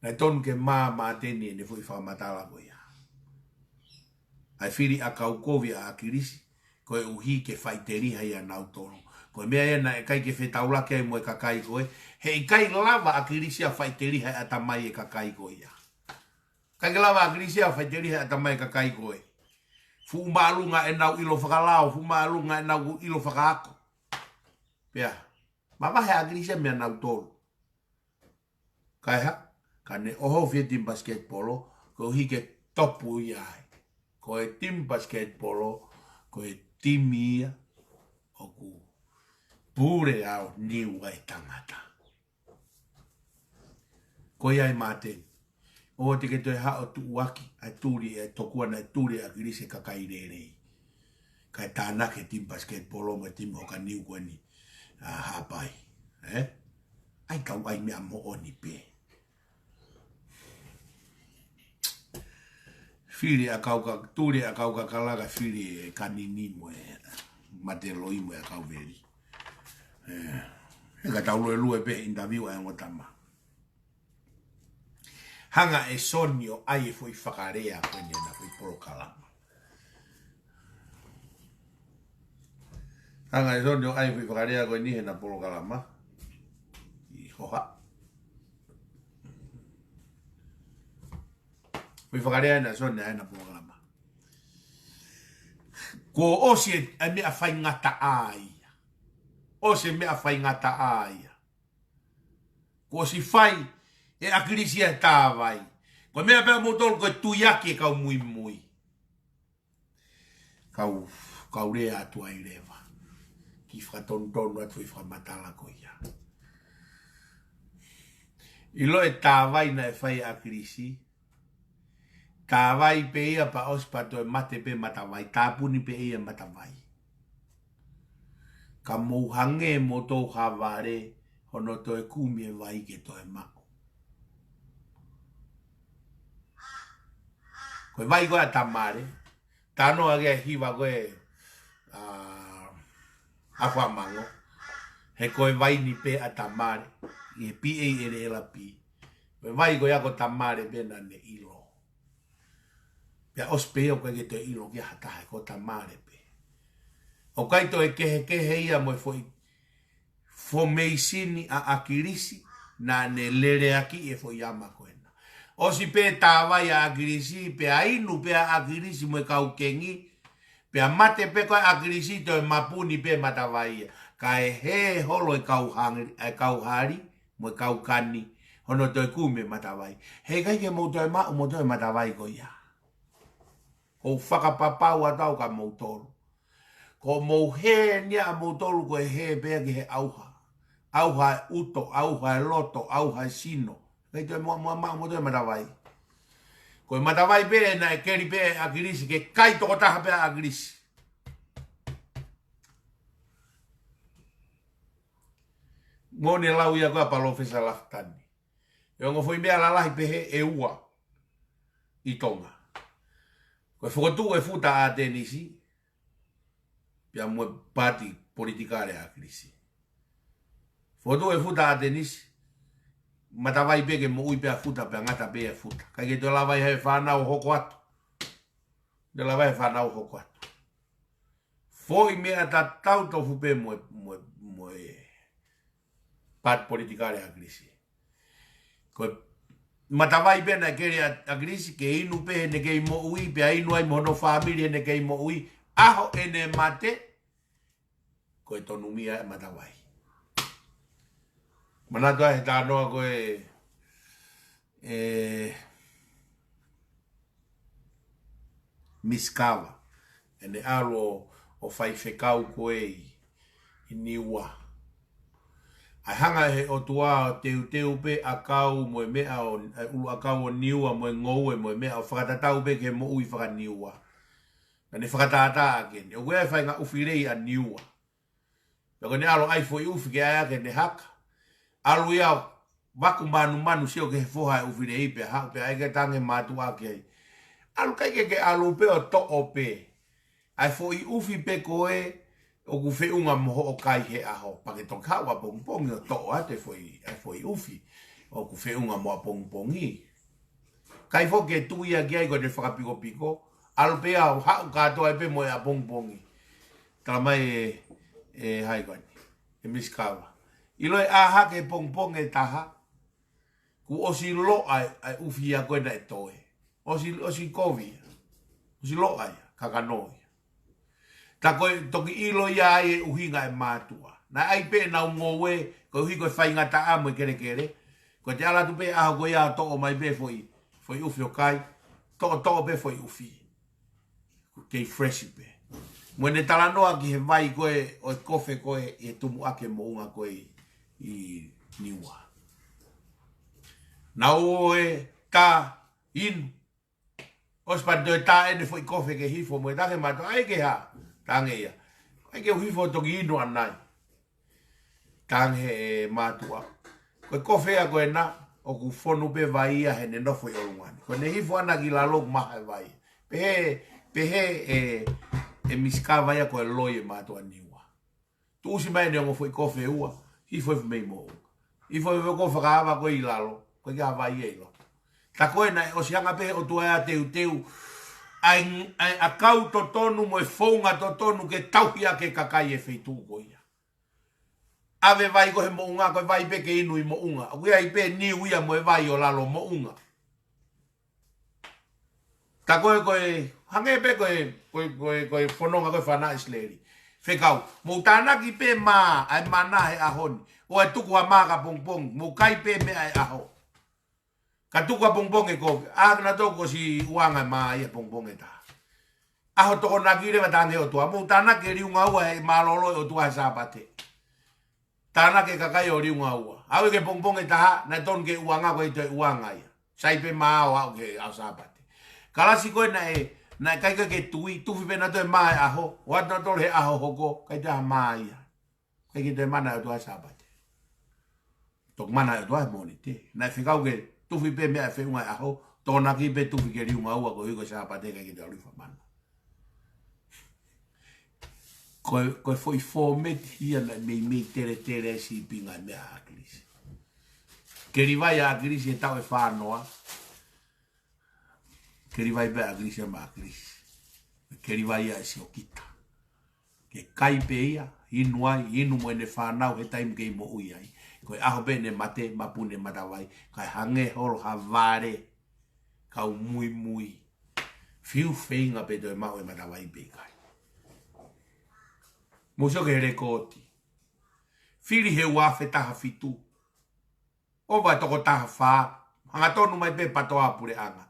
Naʻe tonu ke mā, māteni ʻene foʻi fakamatala ko ia. ʻA e fili ʻakau kovi ʻa ʻAkilisi, koeʻuhi ke faʻiteliha ia nautolu. Ko e meʻa ia naʻe ʻikai ke fetaulaki ai mo e kakai ko ē, he ʻikai lava ʻAkilisi ʻo faʻiteliha e ʻatamai e kakai ko ia. ʻIkai ke lava ʻAkilisi ʻo faʻiteliha e ʻatamai e kakai ko ē. Fuʻu māʻolunga ʻenau ʻilo fakalao, fuʻu māʻolunga ʻenau ʻilo fakaako. Pea, mavahe ʻAkilisi ia meiate nautolu. Kae hā, ka ne ʻohofi e timi pasiketipolo, koeʻuhi ke topu ia ai. Ko e timi pasiketipolo, ko e timi ia ʻoku pule ʻo niu ai e tangata. Ko ia e māteni. ʻOua te ke toe haʻu ʻo tuʻuaki ʻa e tuli ʻe tokua naʻe tuli ʻe ʻAkilisi e kakai lelei. Kae tānaki e timi pasiketipolo mo e timi hoka niu ko eni ʻa Haʻapai. ʻE? ʻAi kau ʻai meʻa moʻoni pē. Fili ʻakau ka, tuli ʻakau kakala ka fili e kanini mo e mate loi mo e ʻakau veli. ʻE, he ka tau luelue pē interview ʻa e ongo tama. Hanga ʻe Soni ʻo ʻai e foʻi fakalea ko eni heʻena foʻi polokalama. Hanga ʻe Soni ʻo ʻai e foʻi fakalea ko eni heʻena polokalama. ʻI hoha. Foʻi fakalea ʻena ʻa Soni heʻena polokalama. Kuo ʻosi e, e meʻa faingataʻa ia. ʻOsi e meʻa faingataʻa ia. Kuo ʻosi fai ʻe ʻAkilisi ia e tāvai. Ko e meʻa pē ʻa moutolu ko e tuiaki e kau muimui. Kau, kau lea atu ai leva. Kiʻi fakatonutonu atu e fakamatala ko ia. ʻIlo e tāvai naʻe fai ʻe ʻAkilisi. Tāvai pē ia pea ʻosi pea toe mate pē Matavai. Tāpuni pē ia Matavai. Ka mou hangē moutolu ha vale hono toe kumi e vai ke toe maʻu. Ko e vai ko ē ʻa Tamale, talanoa ki ai e hiva ko ē ʻa, ʻa Famango, he ko e vai ni pē ʻa Tamale, ʻi he P A L L P. Ko e vai ko ia ko Tamale pē naʻa ne ʻilo. Pea ʻosi pē ia ʻoku ʻikai ke toe ʻilo ki ha taha, ko Tamale pē. ʻOku ʻikai toe kehekehe ia mo e foʻi fomeisini ʻa ʻAkilisi, naʻa ne leleakiʻi e foʻi ama ko ena. ʻOsi pē tāvai ʻa ʻAkilisi, pea inu pē ʻa ʻAkilisi mo e kau kengi, pea mate pē ko ē ʻa ʻAkilisi toe mapuni pē Matavai ia. Kae hē holo e kau hang-, e kau hali, mo e kau kani, hono toe kumi e Matavai. He ʻikai ke mou toe maʻu, mou toe Matavai ko ia. ʻOku ou fakapapau atu au kia moutolu. Ko hoʻomou hē ni ʻa moutolu ko e hē pē ia ki he ʻauha. ʻAuha e ʻuto, ʻauha e loto, ʻauha e sino. ʻIkai toe mou, mou maʻu, mou toe Matavai. Ko e Matavai pē naʻe keli pē ʻe ʻAkilisi, ke kai tokotaha pē ʻa ʻAkilisi. Mo ʻene lau ia ko ē ʻa Palōfesa Lafitani. ʻE ongo foʻi meʻa lalahi pehē ʻe ua ʻi Tonga. Ko e fokotuʻu e futa ʻa ʻAtenisi, pea mo e paati politikale ʻa ʻAkilisi. Fokotuʻu e futa ʻa ʻAtenisi, Matavai pē ke moʻui pē ʻa futa, pea ngata pē ʻa futa. ʻIkai ke toe lava ia he fānau ʻo hoko atu. Toe lava ia he fānau ʻo hoko atu. Foʻi meʻa tatau tofu pē mo e, mo e, mo e paati politikale ʻa ʻAkilisi. Ko e Matavai pē naʻe keli ʻa, ʻAkilisi ke inu pē heʻene kei moʻui, pea inu ai mo hono fāmili heʻene kei moʻui, ʻaho ʻene mate, ko e tonumia e Matavai. Manatu ai he talanoa ko ē, ʻe, Miss Carver. ʻEne ʻalu ʻo, ʻo fai fekau ko ē ʻi, ʻi Niua. ʻA e hanga ʻe he ʻOtua ʻo teuteu pē ʻakau mo e meʻa ʻo, ʻa e ʻuluʻakau ʻo Niua mo e ngoue mo e meʻa ʻo fakatatau pē ki he moʻui faka-Niua. Naʻa ne fakatātā ʻaki eni. ʻOku ʻi ai e faʻahinga ʻufi lei ʻa Niua. Pea ko ʻene ʻalu ʻai foʻi ʻufi ke ʻai ʻaki ʻene haka. ʻAlu ia ʻo vaku manumanu sio ki he foha ʻo e ʻufi lei pea haʻu pea ʻai ke tange mātuʻa ki ai. ʻAlu kai ke ke ʻalu pē ʻo toʻo pē ʻa e foʻi ʻufi pē ko ē ʻoku feʻunga mo hoʻo kai he ʻaho. Pea ke toki haʻu ʻapongipongi ʻo toʻo atu e foʻi, ʻa e foʻi ʻufi ʻoku feʻunga mo ʻapongipongi. Kai foki ke tui ia ki ai ko ʻene fakapikopiko. ʻAlu pē ia ʻo haʻu kātoa ai pē mo e ʻapongipongi. Tala mai ʻe, ʻe hai ko eni, ʻe Miss Carver. ʻIlo ʻe ʻā hake he pongipongi ʻe taha, kuo ʻosi loʻa ʻa e, ʻa e ʻufi ia ko ē naʻe toe. ʻOsi, ʻosi kovi ia. ʻOsi loʻa ia, kakano ia. Tā ko e toki ʻilo ia ai e ʻuhinga e mātuʻa. Naʻe ʻai pē ʻenau ngoue, koeʻuhi ko e faingataʻa mo e kelekele. Ko ʻete ʻalu atu pē ʻaho ko ia ʻo toʻo mai pē foʻi, foʻi ʻufi ʻo kai. Toʻotoʻo pē foʻi ʻufi. Kei fresh pē. Mo ʻene talanoa ki he vai ko ē ʻo e kofe ko ē ʻi he tumuʻaki e moʻunga ko ē ʻi, ʻi Niua. Naʻa nau tā inu. ʻOsi pea toe tā ʻene foʻi kofe ke hifo mo e tange mātuʻa, ʻai ke hā, tange ia. ʻAi ke u hifo toki inu ʻanai. Tange he mātuʻa. Ko e kofe ia ko ena, ʻoku fonu pē vai ia heʻene nofo ʻi ʻolunga ni. Ko ʻene hifo ʻana ki lalo ʻoku maha e vai. Pehē, pehē ʻe, ʻe Miss Carver ia ko e loi e mātuʻa Niua. Tuʻusi mai ʻene ongo foʻi kofe ʻe ua, hifo hifo mei moʻunga. Hifo hifo ko e fakaava ko ē ʻi lalo, ko e ʻikai ha vai ia ʻi loto. Tā ko ē naʻe ʻosi hanga pē he ʻOtua ia ʻo teuteu ʻa e, ʻa e ʻakau totonu mo e founga totonu ke tauhi ʻaki e kakai e feituʻu ko ia. ʻAve vai ko ē he moʻunga, ko e vai pē ke inu ʻi moʻunga. ʻOku ʻi ai pē niu ia mo e vai ʻo lalo moʻunga. Tā ko ē, ko e, hangē pē ko e, ko e, ko e, ko e fononga ko ē fānau ʻIsileli. Fekau, mou tānaki pē mā, ʻa e mana he ʻaho ni. ʻOua ʻe tuku ha mā ki ʻapongipongi, mou kai pē meʻa he ʻaho. Ka tuku ʻapongipongi ʻe kovi, ʻa kinautolu kuo ʻosi ʻuanga e mā ia he pongipongi ʻe taha. ʻAho Tokonaki leva, tange ʻOtua, mou tānaki e liunga ua he mālōlō ʻo e ʻOtua he Sāpate. Tānaki e kakai ʻo liunga ua. Aʻu ki he pongipongi ʻe taha, naʻe tonu ke ʻuanga, ʻoku ʻikai toe ʻuanga ia. Sai pē mā ʻo aʻu ki he ʻaho Sāpate. Kalasi ko ē naʻe, naʻe ʻikai ke tui, tufi pē nautolu e mā he ʻaho, ʻoatu nautolu he ʻaho hoko, ʻikai toe ha mā ia. ʻIkai ke toe mana e ʻOtua he Sāpate. Toki mana e ʻOtua he Mōnite. Naʻe fekau ke tufi pē meʻa ʻe feʻunga he ʻaho, Tokonaki pē tufi ki he liunga ua koeʻuhi ko e Sāpate ʻikai ke toe ʻalu ʻi fai mana. Ko e, ko e foʻi fōmeti ia naʻe meimei teletele ai e sīpinga e meʻa ʻa ʻAkilisi. Kelivai ʻa ʻAkilisi he taʻu ʻe fā noa. Kelivai pē ʻa ʻAkilisi ia maʻa ʻAkilisi. Kelivai ia ʻa e siokita. Ke kai pē ia, inu ai, inu mo ʻene fānau he taimi kei moʻui ai. Ko e ʻaho pē ʻene mate, mapu ʻene matavai, kae hangē holo ha vale, kau muimui. Fiu feinga pe toe maʻu e matavai pe ʻikai. Mou sio ki he lekooti. Fili he ua afe taha fitu. ʻOva toko taha fā. Hangatonu mai pē PATOA Puleʻanga.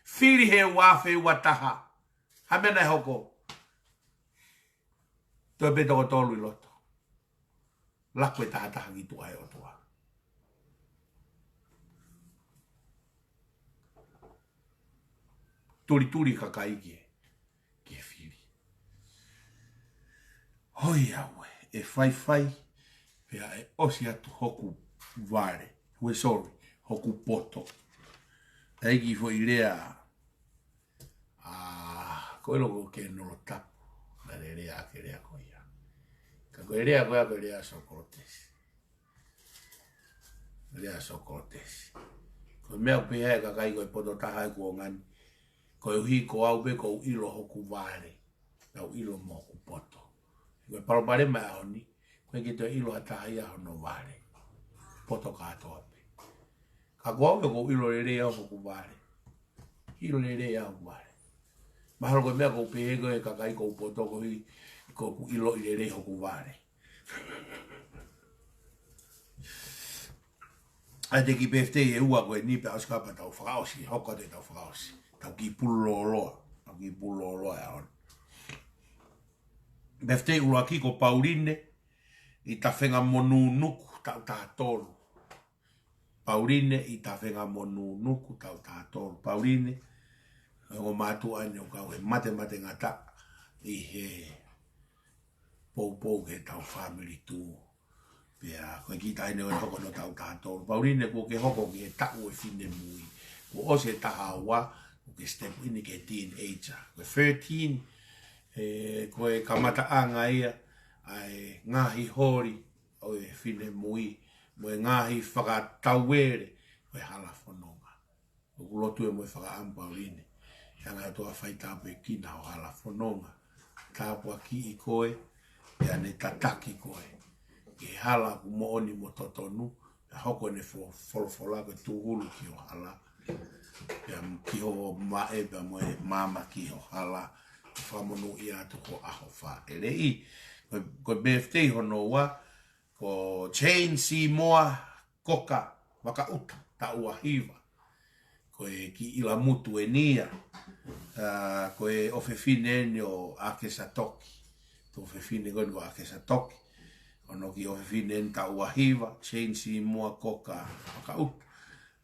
Fili he ua afe ua taha. Ha meʻa naʻe hoko. Toe pē toko tolu ʻi loto. Laku e taha taha ki tuʻa he ʻOtua. Tulituli kakai ki he, ki he fili. Hoi au ē, ʻe faifai, pea ʻe ʻosi atu hoku vale. Ue, sorry, hoku poto. ʻAi ki foʻi lea, ʻa, ko e loko ke nolo tapu. Naʻe lea ʻaki e lea ko ia. Ka ko e lea ko ia ko e lea Sokolotesi. Lea Sokolotesi. Ko e meʻa ʻoku pehē ai e kakai ko e poto taha ʻi he kuonga ni. Koeʻuhi ko au pē ʻoku ou ʻilo hoku vale. Kau ʻilo mo hoku poto. Ko e palopalema e ʻaho ni. ʻOku ʻikai ke toe ʻilo ha taha ia hono vale. Poto kātoa pē. Ka ko au pē ʻoku ou ʻilo lelei au hoku vale. ʻIlo lelei au hoku vale. Mahalo ko e meʻa ʻoku ou pehē ko e kakai ʻoku ou poto koeʻuhi ʻoku ou ʻiloʻi lelei hoku vale. ʻAi te ki pefte e ua ko eni pea ʻosi kapa tau fakaʻosi, hoko atu e tau fakaʻosi. Tau ki pulu loloa. Tau Ki Pulolo e aon. Birthday ʻuluaki ko Pauline ʻi Tafengamonunuku, taʻu taha tolu. Pauline ʻi Tafengamonunuku, taʻu taha tolu. Pauline, ʻo mātuʻa ni ʻo kau he mate mate ngata ʻi he poupou ke tau family tu. Pea ko e kiʻi taʻahine ʻo hoko ʻo taʻu taha tolu. Pauline, kuo ke hoko ki he taʻu e finemui. Kuo ʻosi e taha ua, kuo ke step in ki he teenager. Ko e thirteen, ē, ko e kamataʻanga ia ʻa e ngaahi holi ʻo e finemui, mo e ngaahi fakatauele ʻo e hala fononga. ʻOku lotu ē mo e fakaʻamu, Pauline, ke hanga ʻe he ʻOtua ʻo fai tāpuekina ho hala fononga. Tāpuakiʻi koe, pea ne tataki koe ki he hala ʻoku moʻoni mo totonu, pea hoko ʻene fo-, folofola ko e tūhulu ki ho hala, pea ki ho maʻe, pea mo e maama ki ho hala, fakamonūʻia atu ho ʻaho fāʻeleʻi. Ko, ko e birthday hono ua, ko Jane Seymour Koka Vakaʻuta, taʻu ua hiva. Ko e kiʻi ʻilamutu eni ia. Ā, ko e ʻofefine eni ʻo ʻAkesa Toki. Ko e ʻofefine ko eni ʻo ʻAkesa Toki. Ko hono kiʻi ʻofefine eni taʻu ua hiva, Jane Seymour Koka Vakaʻuta.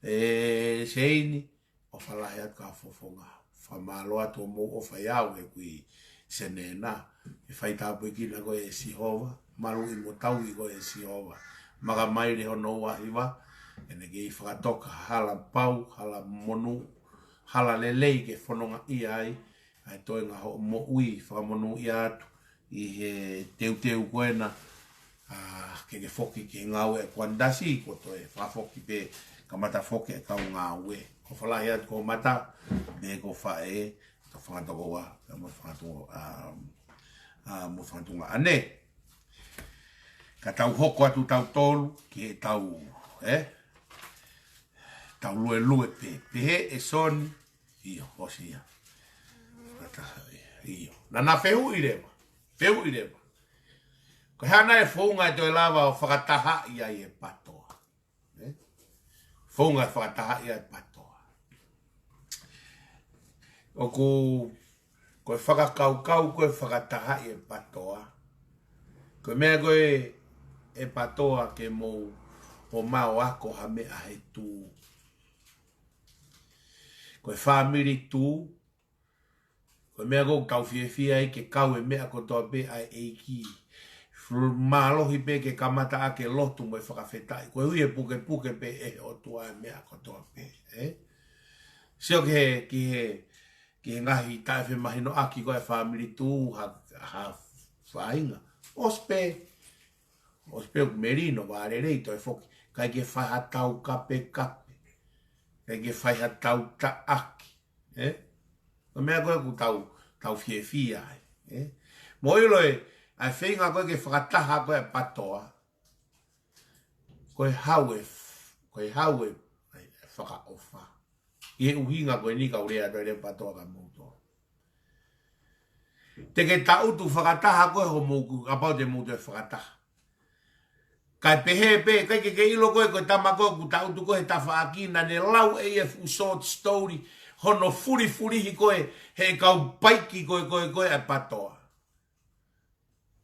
Ē, Jane, ʻofa lahi atu ki he fofonga. Fakamālō atu hoʻomou ʻofa ʻiate au he kui senena. ʻE fai tāpuekina koe ʻe Sihova, maluʻi mo tauhi koe ʻe Sihova. Makamaile hono ua hiva, ke ne kei fakatoka hala pau, hala monū, hala lelei ke fonongaʻia ai ʻa e toenga hoʻo moʻui. Fakamonūʻia atu ʻi he teuteu ko ena, ā, ke ke foki ki he ngāue ʻa e Kuanitasi, kuo toe fakafoki pē, kamata foki e kau ngāue. ʻOfa lahi atu ki ho mata, mo ho faʻē, ki ho fanga tokoua, mo ho fanga tuongaʻane. Ka tau hoko atu tautolu ki heʻetau, ē? Tau luelue pē, pehē ʻe Soni, ʻio, ʻosi ia. Fakataha, ʻio. Naʻa na fehuʻi leva, fehuʻi leva. Ko e hā nai e founga ʻe toe lava ʻo fakatahaʻi ai e PATOA? Ē? Founga ʻe fakatahaʻi ai e PATOA. ʻOku, ko e fakakaukau ko e fakatahaʻi e PATOA. Ko e meʻa ko ē ʻe PATOA ke mou ō mai ʻo ako ha meʻa he tū. Ko e family tū, ko e meʻa ʻoku tau fiefia ai ke kau e meʻa kotoa pē ʻa e ʻEiki. Ful-, mālohi pē ke kamata ʻaki e lotu mo e fakafetaʻi. Koeʻuhi ʻe pukepuke pē ʻe he ʻOtua e meʻa kotoa pē, ē? Sio ki he, ki he, ki he ngaahi taʻefemahinoʻaki ko e family tū ha, ha faʻahinga. ʻOsi pē, ʻosi pē ʻoku melino, vā lelei, toe foki. ʻIkai ke fai ha tau kapekape. ʻIkai ke fai ha tau taʻaki. Ē? Ko e meʻa ko ē ʻoku tau, tau fiefia ai, ē? Mou ʻilo ē, ʻa e feinga ko ē ke fakataha ko ē ʻa e PATOA, ko e hau ē f-, ko e hau ē, ʻa e fakaʻofa. ʻI he ʻuhinga ko eni ka u lea atu ʻa e lea PATOA ka mou tō. Te ke taʻutu fakataha ko ē hoʻomou ku-, kapau te mou toe fakataha. Kae pehē pē, ʻikai ke ke ʻilo ko ē, ko e tama ko ē ʻoku taʻutu ko ē he tafaʻaki, naʻa ne lau ʻe ia e fuʻu short story, hono fulifulihi ko ē, he kau paiki ko ē, ko ē, ko ē ʻa e PATOA.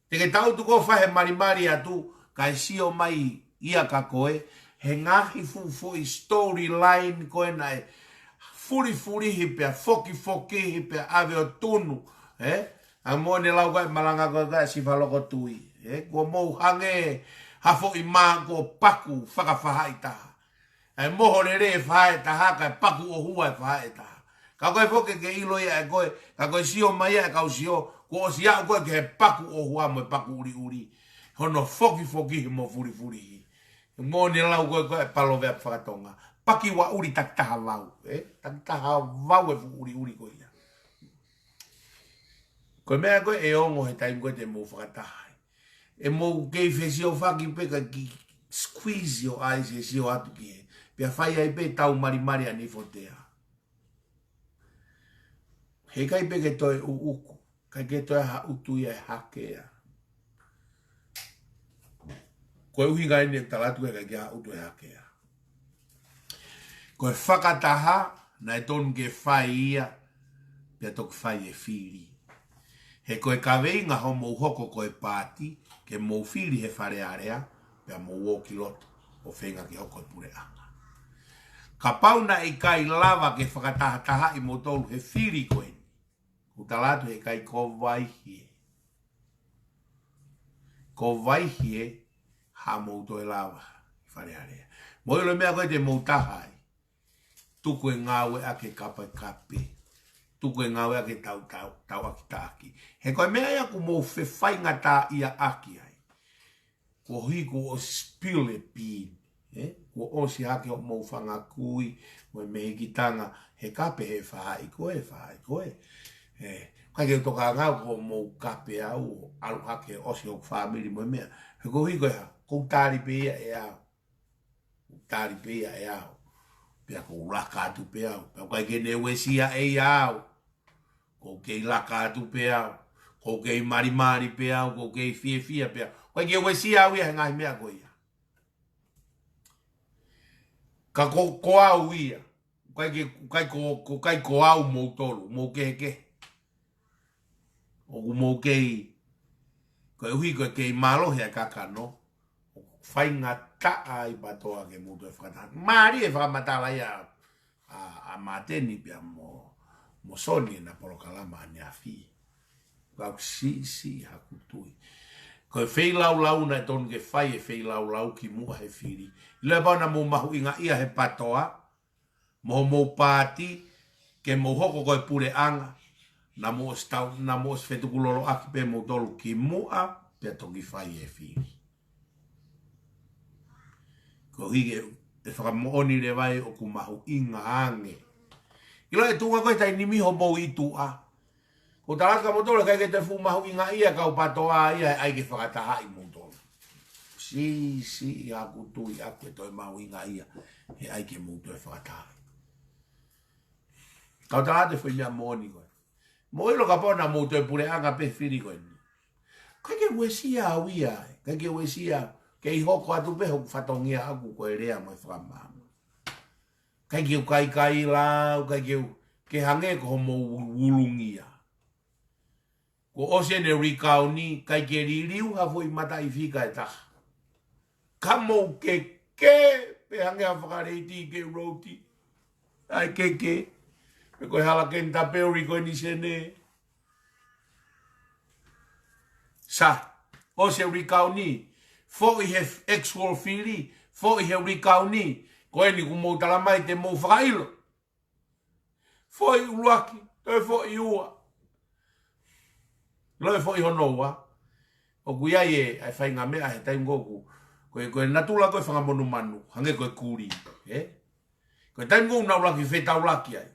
Te ke taʻutu ko ē fai e malimali atu, kae sio mai ia kia koe, he ngaahi fuʻu foʻi storyline ko ē naʻe fulifulihi pea fokifokihi pea ʻave ʻo tunu, ē? ʻA e moʻoni e lau ko ē ʻa e malanga ko ē ʻa Sifaloko Tui, ē? Kuo mou hangē ha foʻi mā kuo paku fakafaʻahitaha. ʻA e moho lelei e faʻahitaha, kae paku ʻohua e faʻahitaha. Ka ko e foki ke ʻilo ia ʻe koe, ka ko e sio mai ia ʻa e kau sio, kuo ʻosi aʻu ko ē ki he paku ʻohua mo e paku ʻuliʻuli. Hono fokifokihi mo fulifulihi. Moʻoni e lau ko ē ʻa e palōveape fakatonga. Paki ua ʻuli takitaha vau, ē? Takitaha vau e fuʻu ʻuliʻuli ko ia. Ko e meʻa ko ē ʻe ongo he taimi ko ē te mou fakataha ai. ʻE mou kei fesiofaki pē ka kiʻi squeeze your eyes ʻe sio atu ki hē. Pea fai ai pē tau malimali ʻa Nifotea. Heʻikai pē ke toe ʻuʻuku, ʻikai ke toe haʻutu ia ʻe hakea. Ko e ʻuhinga eni ʻeku tala atu ʻikai ke haʻutu ʻe hakea. Ko e fakataha, naʻe tonu ke fai ia, pea toki fai e fili. He ko e kaveinga hoʻomou hoko ko e paati, ke mou fili he Fale Alea, pea mou ō ki loto ʻo feinga ke hoko e puleʻanga. Kapau naʻe ʻikai lava ke fakatahatahaʻi moutolu he fili ko eni, ʻoku ou tala atu heʻikai kovaihi ē. Kovaihi ē, haʻamou toe lava ki Fale Alea. Mou ʻilo e meʻa ko ē te mou taha ai. Tuku e ngāue ʻaki e kapekape. Tuku e ngāue ʻaki e tau, tau, tauʻaki taʻaki. He ko e meʻa ia ʻoku mou fefaingataʻaʻia ʻaki ai. Kuo hiki kuo ʻosi spill e bean. Ē? Kuo ʻosi hake hoʻomou fanga kui, mo e mehikitanga, he kape he faʻahi ko ē, faʻahi ko ē. Ē, ʻikai ke u tokanga au ko hoʻomou kape au, ʻalu hake ʻosi hoku fāmili mo e meʻa. He kuo hiki ko e hā, ʻoku ou tali pē ia ʻe au. Tali pē ia ʻe au. Pea ʻoku ou laka atu pē au. Pea ʻoku ʻikai ke ne uesia ʻe ia au. ʻOku ou kei laka atu pē au. ʻOku ou kei malimali pē au. ʻOku ou kei fiefia pē au. ʻOku ʻikai ke uesia au ia he ngaahi meʻa ko ia. Ka ko, ko au ia. ʻIkai ke, ʻikai ko, ko, ʻikai ko au moutolu. Mou kehekehe. ʻOku mou kei, koeʻuhi ko e kei mālohi ʻa e kakano, ʻoku faingataʻa ai PATOA ke mou toe fakataha. Mālie e fakamatala ia ʻa, ʻa Māteni pea mo, mo Soni ʻena polokalama ʻaneafi. Kau siʻisiʻi haku tui. Ko e feilaulau naʻe tonu ke fai e feilaulau kimuʻa he fili. ʻIlo pau naʻa mou mahuʻingaʻia he PATOA, mo hoʻomou paati, ke mou hoko ko e puleʻanga, naʻa mou ʻosi tau, naʻa mou ʻosi fetukuloloʻaki pē moutolu kimuʻa, pea toki fai e fili. Koeʻuhi ke, ʻe fakamoʻoni leva ē ʻoku mahuʻinga ange. ʻIlo e tuʻunga ko e taimi ni hoʻomou ʻi tuʻa. ʻOku ou tala atu kia moutolu, ʻikai ke toe fuʻu mahuʻingaʻia e kau PATOA ia he ʻai ke fakatahaʻi moutolu. Siʻisiʻi haku tui ʻaku ʻe toe mahuʻingaʻia he ʻai ke mou toe fakatahaʻi. Kau tala atu e foʻi meʻa moʻoni ko ē. Mou ʻilo kapau naʻa mou toe puleʻanga pē fili ko eni. ʻIkai ke uesia au ia, ʻikai ke uesia, kei hoko atu pē hoku fatongia ʻaku ko e lea mo e fakamaama. ʻIkai ke u kaikaila au, ʻikai ke u, ke hangē ko hoʻomou u-, ulungia. Kuo ʻosi ʻene likauni, ʻikai ke liliu ha foʻi mataʻifika ʻe taha. Ka mou kekē pē hangē ha fakaleiti ke louti. ʻAi kekē, pe ko e hala Canterbury ko eni Senē. Sa, ʻosi e likauni, foʻi he actual fili, foʻi he likauni, ko eni kuo mou tala mai te mou fakaʻilo. Foʻi ʻuluaki, toe foʻi ua. Toe foʻi hono ua. ʻOku ʻi ai e, ʻa e faʻahinga meʻa he taimi ko ē ʻoku, ko e, ko e natula ko e fanga monumanu, hangē ko e kuli, ē? Ko e taimi ko ē ʻoku na ʻuluaki fetaulaki ai.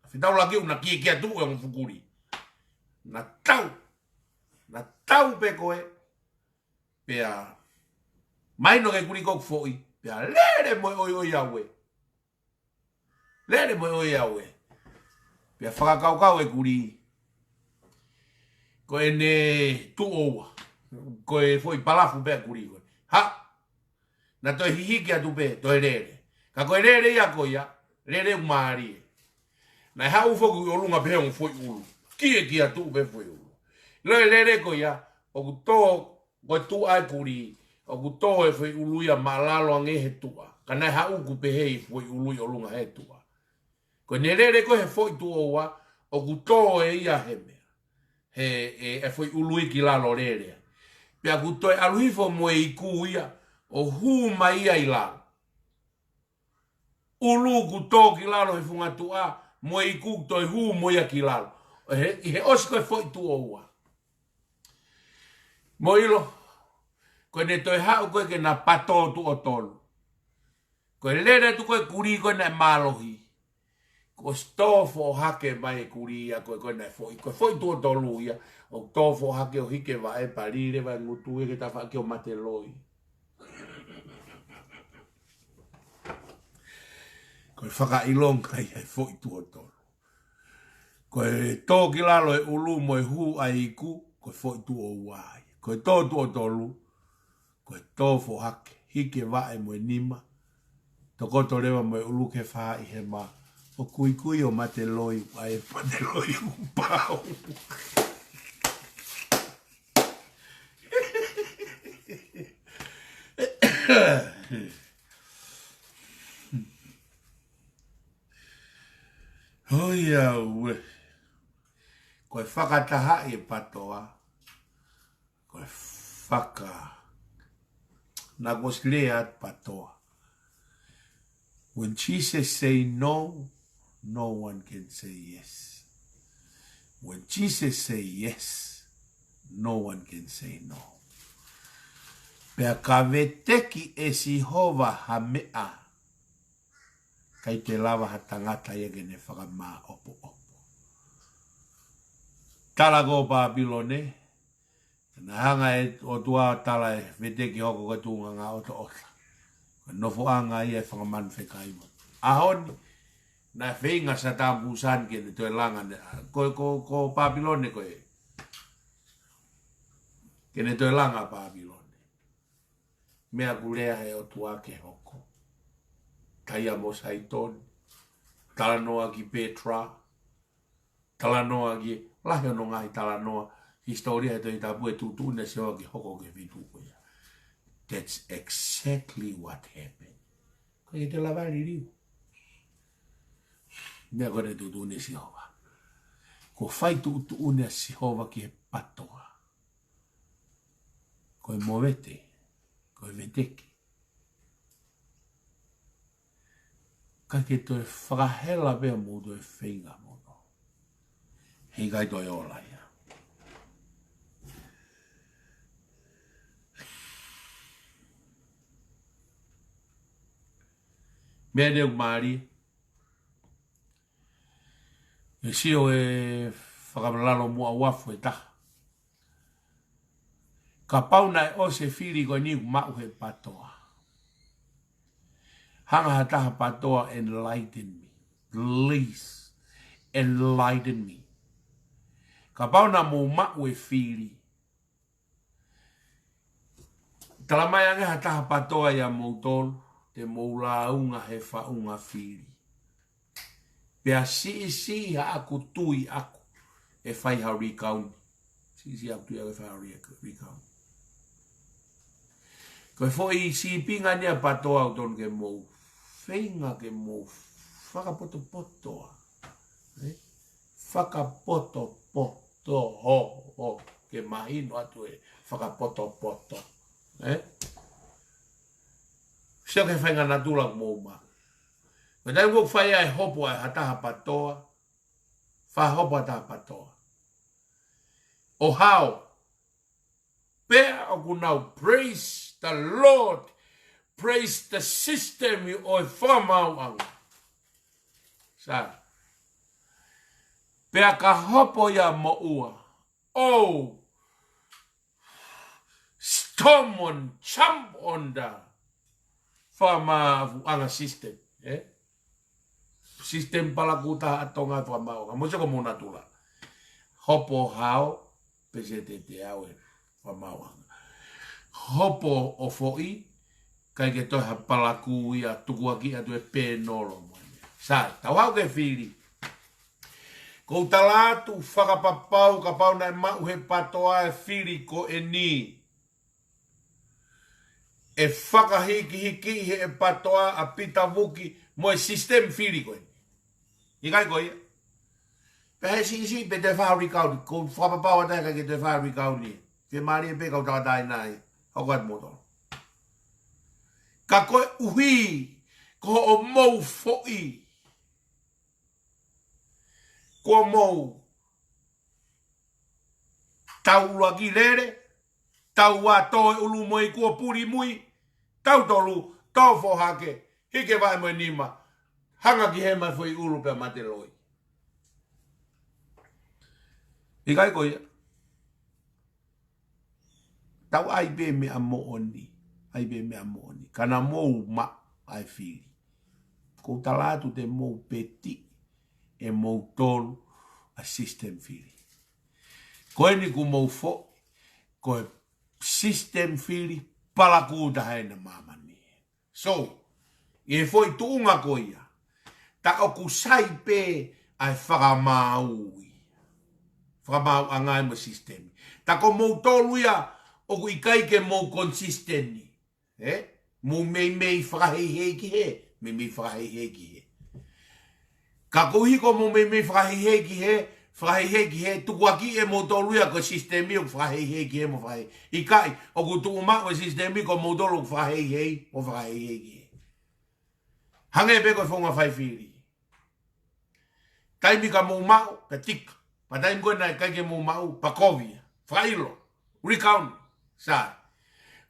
Fetaulaki ʻoku na kiekia tuʻu e ongo fuʻu kuli. Na tau. Na tau pē ko ē. Pea, mahino ki he kuli ko ē ʻoku foʻi. Pea lele mo e ʻoiʻoi au ē. Lele mo e ʻoiʻoi au ē. Pea fakakaukau e kuli. Ko ʻene tuʻo ua. Ko e foʻi palafu pē ʻa e kuli ko ē. Ha! Na toe hihiki atu pē, toe lele. Ka ko e lele ia ko ia, lele ʻoku mālie. Naʻe haʻu foki ʻi ʻolunga pē he ongo foʻi ʻulu. Kiekia tuʻu pē foʻi ʻulu. ʻIlo e lele ko ia, ʻoku tō ko e tuʻa e kuli, ʻoku tō e foʻi ʻulu ia mālalo ange he tuʻa. Ka naʻe haʻu ʻoku pehē ʻi foʻi ʻulu ʻi ʻolunga he tuʻa. Ko ʻene lele ko ē he foʻi tuʻo ua, ʻoku tō ʻe ia he meʻa. He, e, e foʻi ʻulu ia ki lalo lele. Pea ʻoku toe ʻalu hifo mo e iku ia, ʻo hū mai ia ʻi lalo. ʻUlu ʻoku tō ki lalo he funga tuʻa, mo e iku ʻoku toe hū mo ia ki lalo. He, he ʻosi ko e foʻi tuʻo ua. Mou ʻilo, ko ʻene toe haʻu ko ē ke na pato tuʻo tolu. Ko e lele atu ko ē kuli ko ē naʻe mālohi. Kuo ʻosi tō foʻohake mai e kuli ia ko ē, ko ē naʻe foʻi, ko e foʻi tuʻo tolu ia, ʻoku tō foʻohake ʻo hiki e vaʻe pea lī leva e ngutu ia ki he tafaʻaki ʻo mate loi. Ko e fakaʻilonga ia e foʻi tuʻo tolu. Ko e tō ki lalo e ʻulu mo e hū ʻa e iku, ko e foʻi tuʻo ua ia. Ko e tō tuʻo tolu, ko e tō foʻohake, hiki e vaʻe mo e nima, tokoto leva mo e ʻulu ki he faʻahi hema, ʻo kuikui ʻo Mateloi, ʻa e Mateloi ʻoku pau. ʻOiauē. Ko e fakatahaʻi e PTOA. Ko e faka-, naʻá ku ʻosi lea atu PTOA. When Jesus say no, no one can say yes. When Jesus say yes, no one can say no. Pea ka veteki ʻe Sihova ha meʻa, ʻikai te lava ha tangata ia ke ne fakamāʻopoʻopo. Tala ko Papilone, naʻe hanga ʻe he ʻOtua ʻo tala ʻe veteki hoko ko e tuʻunga ʻotoʻota. Ko e nofoʻanga ia e fanga manu fekai mo. ʻAho ni, naʻe feinga Saddam Hussein ke ne toe langa ne, ko, ko, ko Papilone ko ē. Ke ne toe langa Papilone. Meʻa kuo lea ʻe he ʻOtua ke hoko. Taia mo Saitoni. Talanoa ki Petra. Talanoa ki, lahi hono ngaahi talanoa hisitōlia he Tohi Tapu ʻe tuʻutuʻuni ʻe Sihova ke hoko ki he feituʻu ko ia. That's exactly what happened. ʻIkai te lava liliu. Meʻa ko ē naʻe tuʻutuʻuni ʻe Sihova. Kuo fai tuʻutuʻuni ʻa Sihova ki he PTOA. Ko e movete, ko e veteki. Ka ke toe fakahela pē mou toe feinga mo no. He ʻikai toe ola ia. Meʻa ne u mali. ʻE sio e fakalalo muʻa uafu e taha. Kapau naʻe ʻosi e fili ko eni ʻoku maʻu he PTOA. Hanga ha taha PTOA enlighten me. Please, enlighten me. Kapau naʻa mou maʻu e fili. Tala mai ange ha taha PTOA ia moutolu, te mou lāunga he faʻunga fili. Pea siʻisiʻi haʻaku tui ʻaku ʻe fai ha recount. Siʻisiʻi haʻaku tui ʻaku ʻe fai ha re-, recount. Ko e foʻi sīpinga ni ʻa PTOA ʻoku totonu ke mou feinga ke mou fakapotopotoʻi. Eh? Fakapotopoto ho, ho, ke mahino atu e fakapotopoto. Eh? Sio ki he faʻahinga natula ʻoku mou maʻu. Ko e taimi ʻoku fai ai e hopo ʻa e ha taha PTOA, fakahopo ha taha PTOA. ʻO hao, pea ʻoku nau praise the Lord, praise the system ʻo e fakamaauʻanga. Sai. Pea ka hopo ia moʻua. Oh, storm on, jump on the fakamaauʻanga system, eh? System palakū taha ʻa Tonga fakamaauʻanga. Mo sio ko mou natula. Hopo hao, pese te te au e fakamaauʻanga. Hopo ʻo foʻi, ʻikai ke toe ha palakū ia tukuakiʻi atu e pēnolo mo e meʻa. Sai, tau haʻu ki he fili. Ko u tala atu fakapapau kapau naʻe maʻu he PTOA e fili ko eni. ʻE fakahikihiki he ʻe PTOA ʻa Pita Vuki mo e system fili ko eni. ʻIkai ko ia. Pea he siʻisiʻi pē te fai ha recount, ko u fakapapau ʻa e taha ʻikai ke te fai ha recount ni. Ke mālie pē kau tauʻatāina ai, hoko atu moutolu. Ka koeʻuhi, ko hoʻomou foʻi. Kuo mou tau ʻuluaki lele, tau ua tō e ʻulu mo e kuo puli mui, tau tolu, tō foʻi hake, hiki e vaʻe mo e nima, hanga ki hema e foʻi ʻulu pea mate loi. ʻIkai ko ia. Tau ʻai pē meʻa moʻoni, ʻai pē meʻa moʻoni. Ka naʻa mou maʻu ʻa e fili. Ko u tala atu te mou peti ʻe moutolu ʻa e system fili. Ko eni kuo mou foʻi, ko e system fili palakū taha ena ʻa māmani. So, ʻi he foʻi tuʻunga ko ia, Ta ʻoku sai pē ʻa e fakamaauʻi. Fakamaauʻanga ia mo e sisitemi. Ta ko moutolu ia ʻoku ʻikai ke mou consistent. Ē? Mou meimei fakaheihei ki hē, meimei fakaheihei ki hē. Ka koeʻuhi ko mou meimei fakaheihei ki hē, fakaheihei ki hē, tukuakiʻi ʻe moutolu ia ko e sisitemi ʻoku fakaheihei ki hē mo fakaheihei. ʻIkai, ʻoku tuʻumaʻu e sisitemi ko moutolu ʻoku fakaheihei mo fakaheihei ki hē. Hangē pē ko e founga fai fili. Taimi ka mou maʻu, pea tika. Pea taimi ko ē naʻe ʻikai ke mou maʻu, pea kovi ia. Fakaʻilo. Recount. Sai.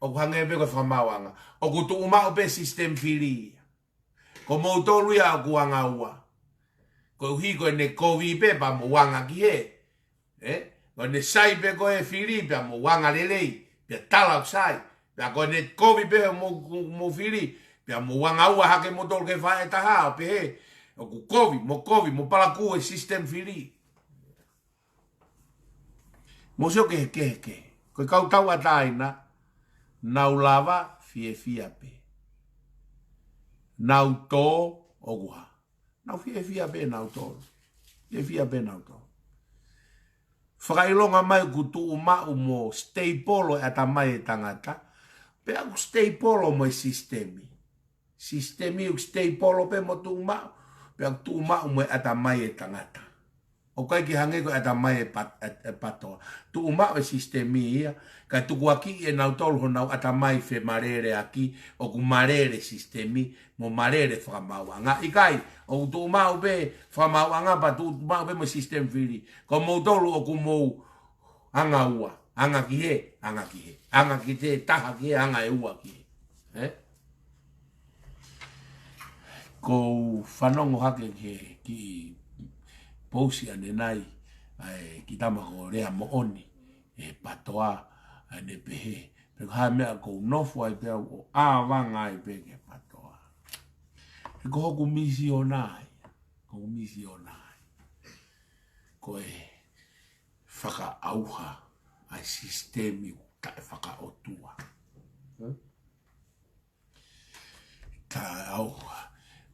ʻOku hangē pē ko e fakamaauʻanga. ʻOku tuʻumaʻu pē sisitemi fili ia. Ko moutolu ia ʻoku anga ua. Koeʻuhi ko ʻene kovi pē pea mou anga ki hē. Ē? Ko ʻene sai pē ko e fili, pea mou anga lelei, pea tala ʻoku sai. Pea ko ʻene kovi pē mou, mou fili, pea mou anga ua hake moutolu ke fai e taha, ʻo pehē, ʻoku kovi, mo kovi, mo palakū e sisitemi fili. Mou sio ki he kehekehe. Ko e kau tauʻatāina, nau lava fiefia pē. Nau tō ʻoku hā. Nau fiefia pē nautolu. Fiefia pē nautolu. Fakaʻilonga mai ʻoku tuʻumaʻu mo siteipolo e ʻatamai e tangata. Pea ʻoku siteipolo mo e sisitemi. Sisitemi ʻoku siteipolo pē mo tuʻumaʻu. Pea ʻoku tuʻumaʻu mo e ʻatamai e tangata. ʻOku ʻikai ke hangē ko e ʻatamai e pat-, e, e patoa. Tuʻumaʻu e sisitemi ia, kae tukuakiʻi ʻe nautolu honau ʻatamai femaleleaki, ʻoku malele sisitemi, mo malele fakamaauʻanga. ʻIkai, ʻoku tuʻumaʻu pē fakamaauʻanga pea tuʻumaʻu pē mo e sisitemi fili. Ko moutolu ʻoku mou anga ua, anga ki hē, anga ki hē, anga ki he taha ki hē, anga ʻe ua ki hē. Ē? Ko u fanongo hake ki he kiʻi pousi ʻanenai, ʻa e kiʻi tama ko Lea Moʻoni, ʻe patoa, ʻa ʻene pehē. Pe ko e hā e meʻa ʻoku ou nofo ai pē au ʻo ʻavanga ai pē ki he patoa. He ko hoku misiona ia, ko hoku misiona ia. Ko e fakaʻauha ʻa e sisitemi ʻoku taʻefakaʻotua. Taʻeʻauha.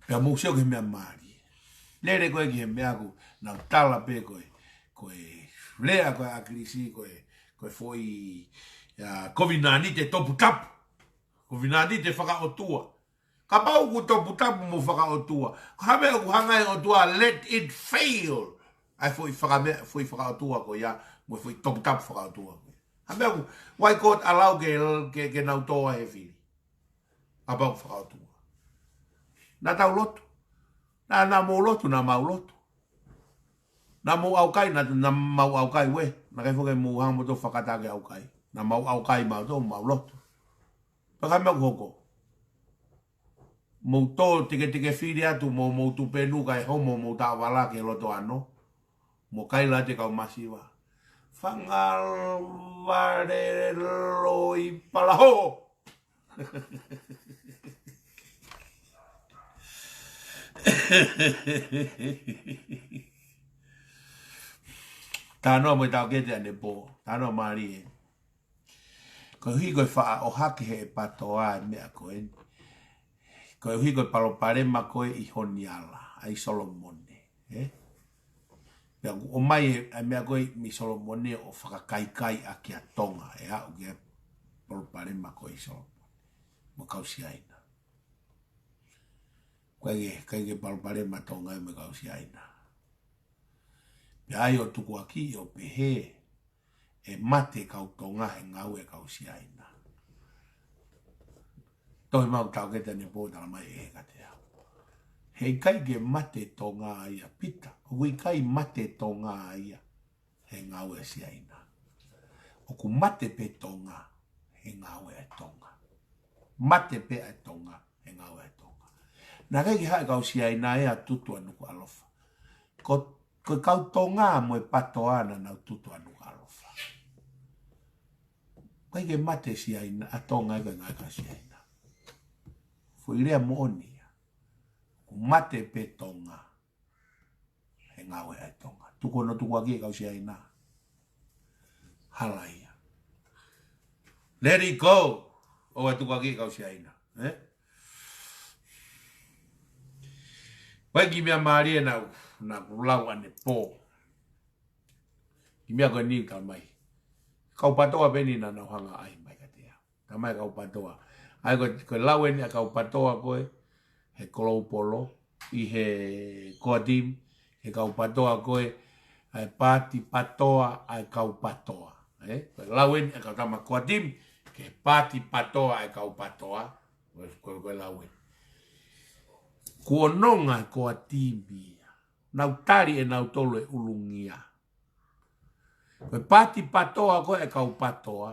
Pea mou sio ki he meʻa mālie. Lele ko ē ki he meʻa ʻoku nau tala pē ko e, ko e lea ko ē ʻa ʻAkilisi ko e, ko e foʻi, ʻa, kovinānite toputapu. Kovinānite fakaʻotua. Kapau ʻoku toputapu mo fakaʻotua. Ko e hā e meʻa ʻoku hanga ʻe he ʻOtua, let it fail. ʻA e foʻi fakameʻa, foʻi fakaʻotua ko ia, mo e foʻi toputapu fakaʻotua ko ia. Hā e meʻa ʻoku, why God allow ke, ke, ke nau tō ai he fili. Kapau ʻoku fakaʻotua. Naʻa tau lotu. Naʻa, naʻa mou lotu, naʻa mau lotu. Naʻa mou ʻaukai, naʻa, naʻa mau ʻaukai ē. Naʻe ʻikai foki ke mou hanga moutolu ʻo fakatake ʻaukai. Naʻa mau ʻaukai mautolu, mau lotu. Pea ko e hā e meʻa ʻoku hoko. Mou tō teketeke fili atu mo, mou tupenu kae homo, mou taʻovala ki he loto ano. Mo kaila atu e kau masiva. Fanga vale loi palaho. Talanoa mo e taʻokete ʻanepō. Talanoa mālie. Koeʻuhi ko e faʻa ʻohake ʻe he patoa e meʻa ko eni. Koeʻuhi ko e palopalema ko ē ʻi Honiala, ʻa e Solomone, ē? Pea ʻoku ʻomai e, ʻa e meʻa ko ē mei Solomone ʻo fakakaikaiʻaki ʻa Tonga, ʻe aʻu ki he palopalema ko ē ʻi Solomone. Mo e kau Siaina. ʻOku ʻikai ke, ʻikai ke palopalema Tonga ia mo e kau Siaina. Pea ʻai ʻo tukuakiʻi ʻo pehē, ʻe mate kau Tonga he ngāue ʻa e kau Siaina. Tohi mai ʻoku taʻokete ʻanepō, talamai ʻe he katea. Heʻikai ke mate Tonga ia, Pita. ʻOku ʻikai mate Tonga ia he ngāue ʻa Siaina. ʻOku mate pē Tonga he ngāue ʻa Tonga. Mate pē ʻa Tonga he ngāue ʻa Tonga. Naʻe ʻikai ke haʻu e kau Siaina ia ʻo tutu ʻa Nukuʻalofa. Ko, ko e kau Tonga mo e patoa naʻa nau tutu ʻa Nukuʻalofa. ʻIkai ke mate Siaina, ʻa Tonga ia he ngāue ʻa e kau Siaina. Foʻi lea moʻoni ia. ʻOku mate pē Tonga he ngāue ʻa Tonga. Tuku hono tukuakiʻi e kau Siaina. Hala ia. Let it go. ʻOua ʻe tukuakiʻi e kau Siaina. Ē? Ko e kiʻi meʻa mālie naʻa ku, naʻa ku lau ʻanepō. Kiʻi meʻa ko eni ka mai. Kau PATOA pē eni naʻa nau hanga ʻai mai kiate au. Tamai kau PATOA. ʻA ia ko, ko e lau eni ʻa e kau PATOA ko ē, he Kolou Polo, ʻi he COA team, he kau PATOA ko ē, ʻa e paati PATOA ʻa e kau PATOA. Ē? Ko e lau eni ʻa e kau tama COA team, ke paati PATOA ʻa e kau PATOA, ko e, ko e, ko e lau eni. Kuo nonga he COA team ia. Nau tali ʻe nautolu e ʻulungia. Ko e paati PATOA ko ē ʻa e kau PATOA.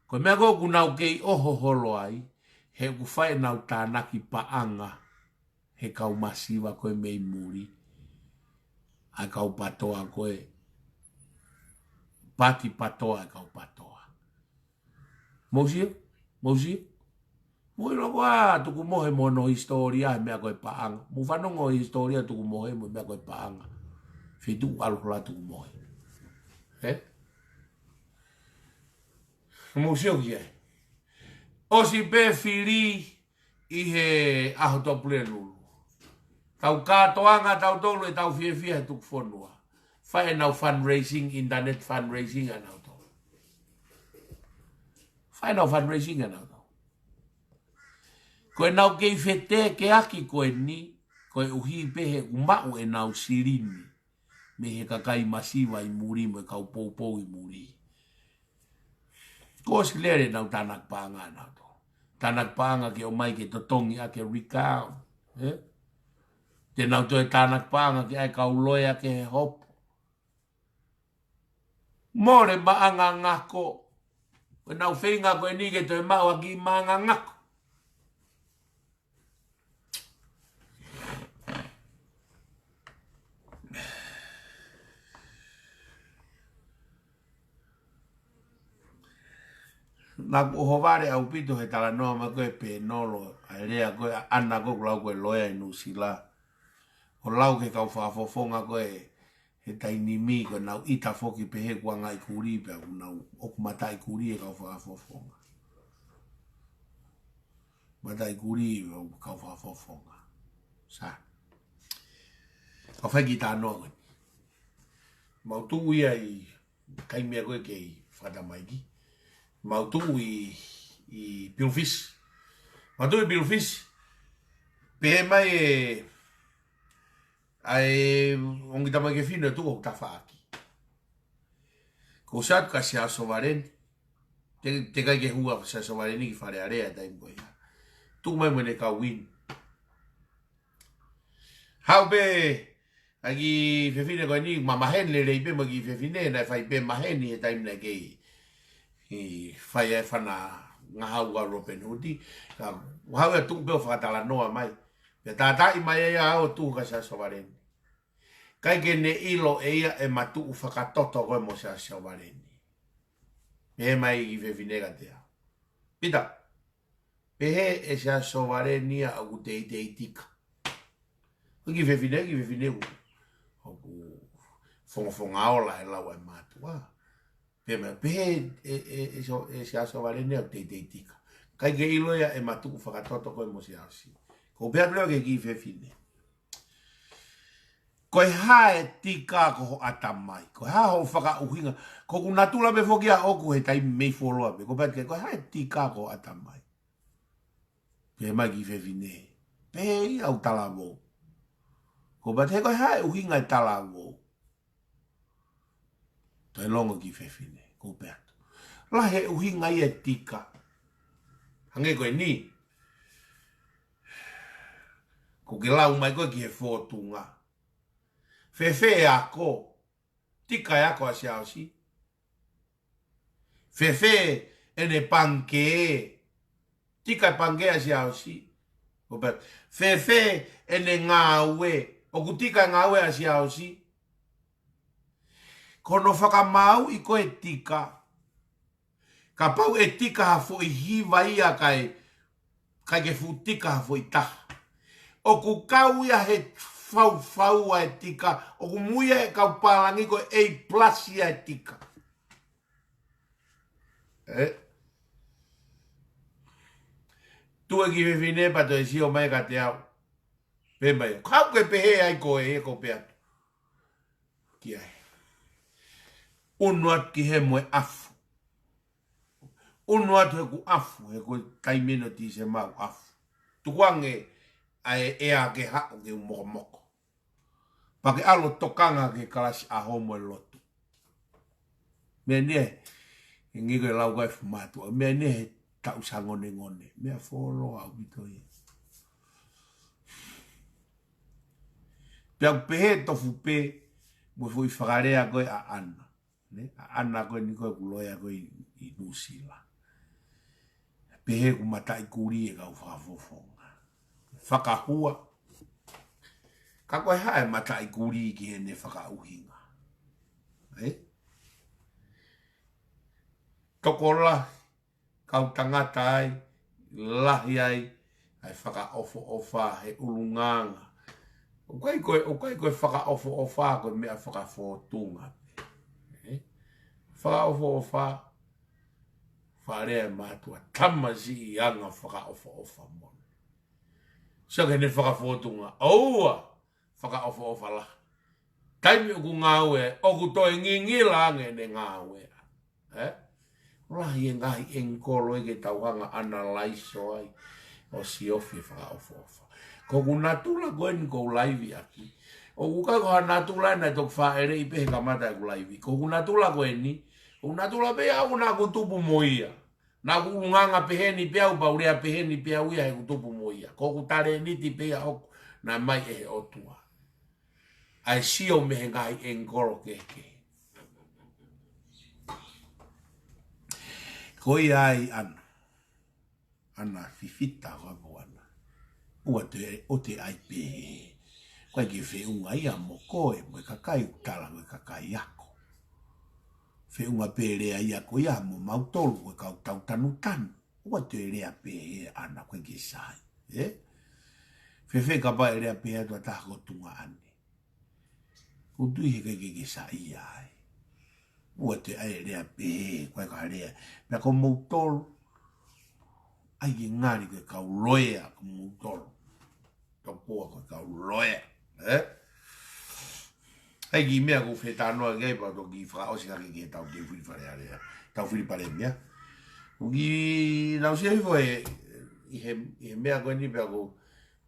Ko e meʻa ko ē ʻoku nau kei ʻoho holo ai, he ʻoku fai ʻenau tānaki paʻanga he kau masiva ko ē mei muli. ʻA e kau PATOA ko ē, paati PATOA ʻa e kau PATOA. Mou sio? Mou sio? Mou ʻilo ko ā tuku mohe mo hono hisitōlia he meʻa ko e paʻanga. Mou fanongo he hisitōlia tuku mohe mo e meʻa ko e paʻanga. Feituʻu ʻalu holo ʻa tuku mohe. Ē? Mou sio ki ai. ʻOsi pē fili ʻi he ʻaho Tuʻapulelulu. Tau kātoanga tautolu ʻetau fiefia he tuku fonua. Fai ʻenau fundraising, internet fundraising ʻanautolu. Fai ʻenau fundraising ʻanautolu. Ko ʻenau kei fetekeaki ko eni, koeʻuhi pē he ʻoku maʻu ʻenau silini mei he kakai masiva ʻi muli mo e kau poupou ʻi muli. Kuo ʻosi lele ʻenau tānaki paʻanga ʻanautolu. Tānaki paʻanga ke ʻomai ke totongi ʻaki e recount. Ē? Te nau toe tānaki paʻanga ke ʻai e kau loea ki he hopo. Mole maʻanga ngako. Ko ʻenau feinga ko eni ke toe maʻu ʻaki maʻanga ngako. Naʻa ku ʻohovale ʻaupito he talanoa mai ko ē ʻa Penolo, ʻa e lea ko ē ʻa ʻAna ko ē ʻoku lau ko e loea ʻi Nuʻusila. ʻO lau ki he kau fakafofonga ko ē he taimi ni ko ʻenau ʻita foki pehē kuo ngaahi kuli pea ʻoku nau ʻoku mataʻi kuli e kau fakafofonga. Mataʻi kuli e kau fakafofonga. Sā. Ka fai kiʻi talanoa ko ē. Mau tuʻu ia ʻi kai meʻa ko ē kei fakatamaiki. Mau tuʻu ʻi, ʻi Pilufisi. Mau tuʻu ʻi Pilufisi. Pehē mai e, ʻa e ongo tamaiki fefine tuʻu ʻo tafaʻaki. Ko Satu ka Siaosi Sovaleni. Te, teʻeki ai ke hū ʻa Siaosi Sovaleni ki Fale Alea taimi ko ia. Tuʻu mai mo ʻene kau inu. Haʻu pē ʻa e kiʻi fefine ko eni, ma maheni lelei pē mo e kiʻi fefine, naʻe fai pē maheni he taimi naʻe kei, ʻi fai e fana ngahau ʻa Robin Hood, ka haʻu ia tuʻu pē ʻo fakatalanoa mai. Pea tātaaʻi mai ia ʻo tuʻu kia Siaosi Sovaleni. ʻIkai ke ne ʻilo ʻe ia e matuʻu fakatoto ko ē mo Siaosi Sovaleni. Pehē mai e kiʻi fefine kiate au. Pita. Pehē ʻe Siaosi Sovaleni ia ʻoku teitei tika. Ko e kiʻi fefine, kiʻi fefine ʻoku, ʻoku fongafonga ola he lau ʻa e mātuʻa. Pehē mai, pehē ʻe, ʻe, ʻe, Sio-, ʻe Siaosi Sovaleni ia ʻoku teitei tika. ʻIkai ke ʻilo ia e matuʻu fakatoto ko ē mo Siaosi. Ko u pehē atu leva ki he kiʻi fefine. Ko e hā e tika ko ho ʻatamai? Ko e hā hoʻo fakaʻuhinga? Ko ʻeku natula pē foki ʻa ʻoku he taimi mei fuoloa pē. Ko u pehē atu ki ai, ko e hā e tika ko ho ʻatamai? Pehē mai e kiʻi fefine. Pehē ia ʻoku talavou. Ko u pehē atu, ko e hā e ʻuhinga e talavou? Toe longo e kiʻi fefine, ko u pehē atu. Lahi e ʻuhinga ia e tika. Hangē ko eni. Ko ke lau mai ko ē ki he fōtunga. Fēfē e ako? Tika e ako ʻa Siaosi? Fēfē ʻene pangikē? Tika e pangikē ʻa Siaosi? Ko u pehē atu, fēfē ʻene ngāue? ʻOku tika e ngāue ʻa Siaosi? Ko hono fakamāuʻi ko ē e tika. Kapau ʻe tika ha foʻi hiva ia kae, ʻikai ke fuʻu tika ha foʻi taha. ʻOku kau ia he faufau ʻa e tika, ʻoku muimui ia ʻe he kau pālangi ko e A plus ia e tika. Ē? Tuʻu e kiʻi fefine pea toe sio mai kiate au. Pehē mai, kau ke pehē ai ko e, ko pea atu. Ki ai. Unu atu ki he mo e ʻafu. Unu atu he kuo ʻafu, he ko e taimi ʻeni ʻo Tīsema ʻoku ʻafu. Tukuange ʻa e ʻea ke haʻu ke u mokomoko. Pea ke ʻalu ʻo tokanga ki he kalasi ʻaho mo e lotu. Meʻa ni ē, ʻi he ngaahi ko e lau ko ē ʻa e fuʻu mātuʻa. Meʻa ni ē he taʻu sangonengone. Meʻa fuoloa ʻaupito ia. Pea u pehē tofu pē, mo e foʻi fakalea ko ē ʻa ʻAna. Ne? ʻA ʻAna ko eni ko ē ʻoku loea ko ē ʻi, ʻi Nuʻusila. Pehē ʻoku mataʻi kulī e kau fakafofonga. Fakahua. Ka ko e hā e mataʻi kulī ki heʻene fakaʻuhinga? Ē? Tokolahi, kau tangata ai, lahi ai, ʻa e fakaʻofoʻofa he ʻulungaanga. ʻOku ʻikai ko e, ʻoku ʻikai ko e fakaʻofoʻofa, ko e meʻa fakafōtunga pē. Ē? Fakaʻofoʻofa, fakalea ʻa e mātuʻa, tamasiʻi anga fakaʻofoʻofa mono. Sio ki heʻene fakafōtunga, ʻoua, fakaʻofoʻofa lahi. Taimi ʻoku ngāue, ʻoku toe ngingila ange ʻene ngāue. Ē? Lahi e ngaahi ʻengikolo ʻe ke tau hanga ʻo analaiso ai ʻo siofi e fakaʻofoʻofa. Ko hoku natula ko eni ʻoku ou laivi ʻaki. ʻOku ʻikai ko ha natula naʻe toki fāʻeleʻi pē he kamata ʻeku laivi. Ko hoku natula ko eni, ʻoku natula pē ia ʻoku naʻa ku tupu mo ia. Naʻa ku ʻulungaanga peheni pē au, pea u lea peheni pē au ia heʻeku tupu mo ia. Ko hoku talēniti pē ia ʻoku na mai ʻe he ʻOtua. ʻA e sio mei he ngaahi ʻengikolo kehekehe. Ko ia ai ʻAna. ʻAna Fifita ko ʻAna. ʻOua te, ʻoua te ʻai pehē. ʻOku ʻikai ke feʻunga ia mo koe, mo e kakai ʻoku tala ko e kakai ako. Feʻunga pē lea ia ko ia mo mautolu ko e kau tau tanutanu. ʻOua te lea pehē ʻAna, ʻoku ʻikai ke sai. Ē? Fēfē kapau ʻe lea pehē atu ha taha ko Tungaʻane? ʻOku ou tui he ʻikai ke ke saiʻia ai. ʻOua te ʻai e lea pehē, ʻoku ʻikai ko ha lea. Pea ko moutolu, ʻai ke ngali ko e kau loea ko moutolu. Topua ko e kau loea. Ē? ʻAi ki he meʻa ʻoku ou fetalanoaʻaki ai pea toki fakaʻosi hake ki he tau te fili fale alea. Tau fili pale mia. ʻOku ou nau sio hifo ē, ʻi he, ʻi he meʻa ko eni pea ʻoku,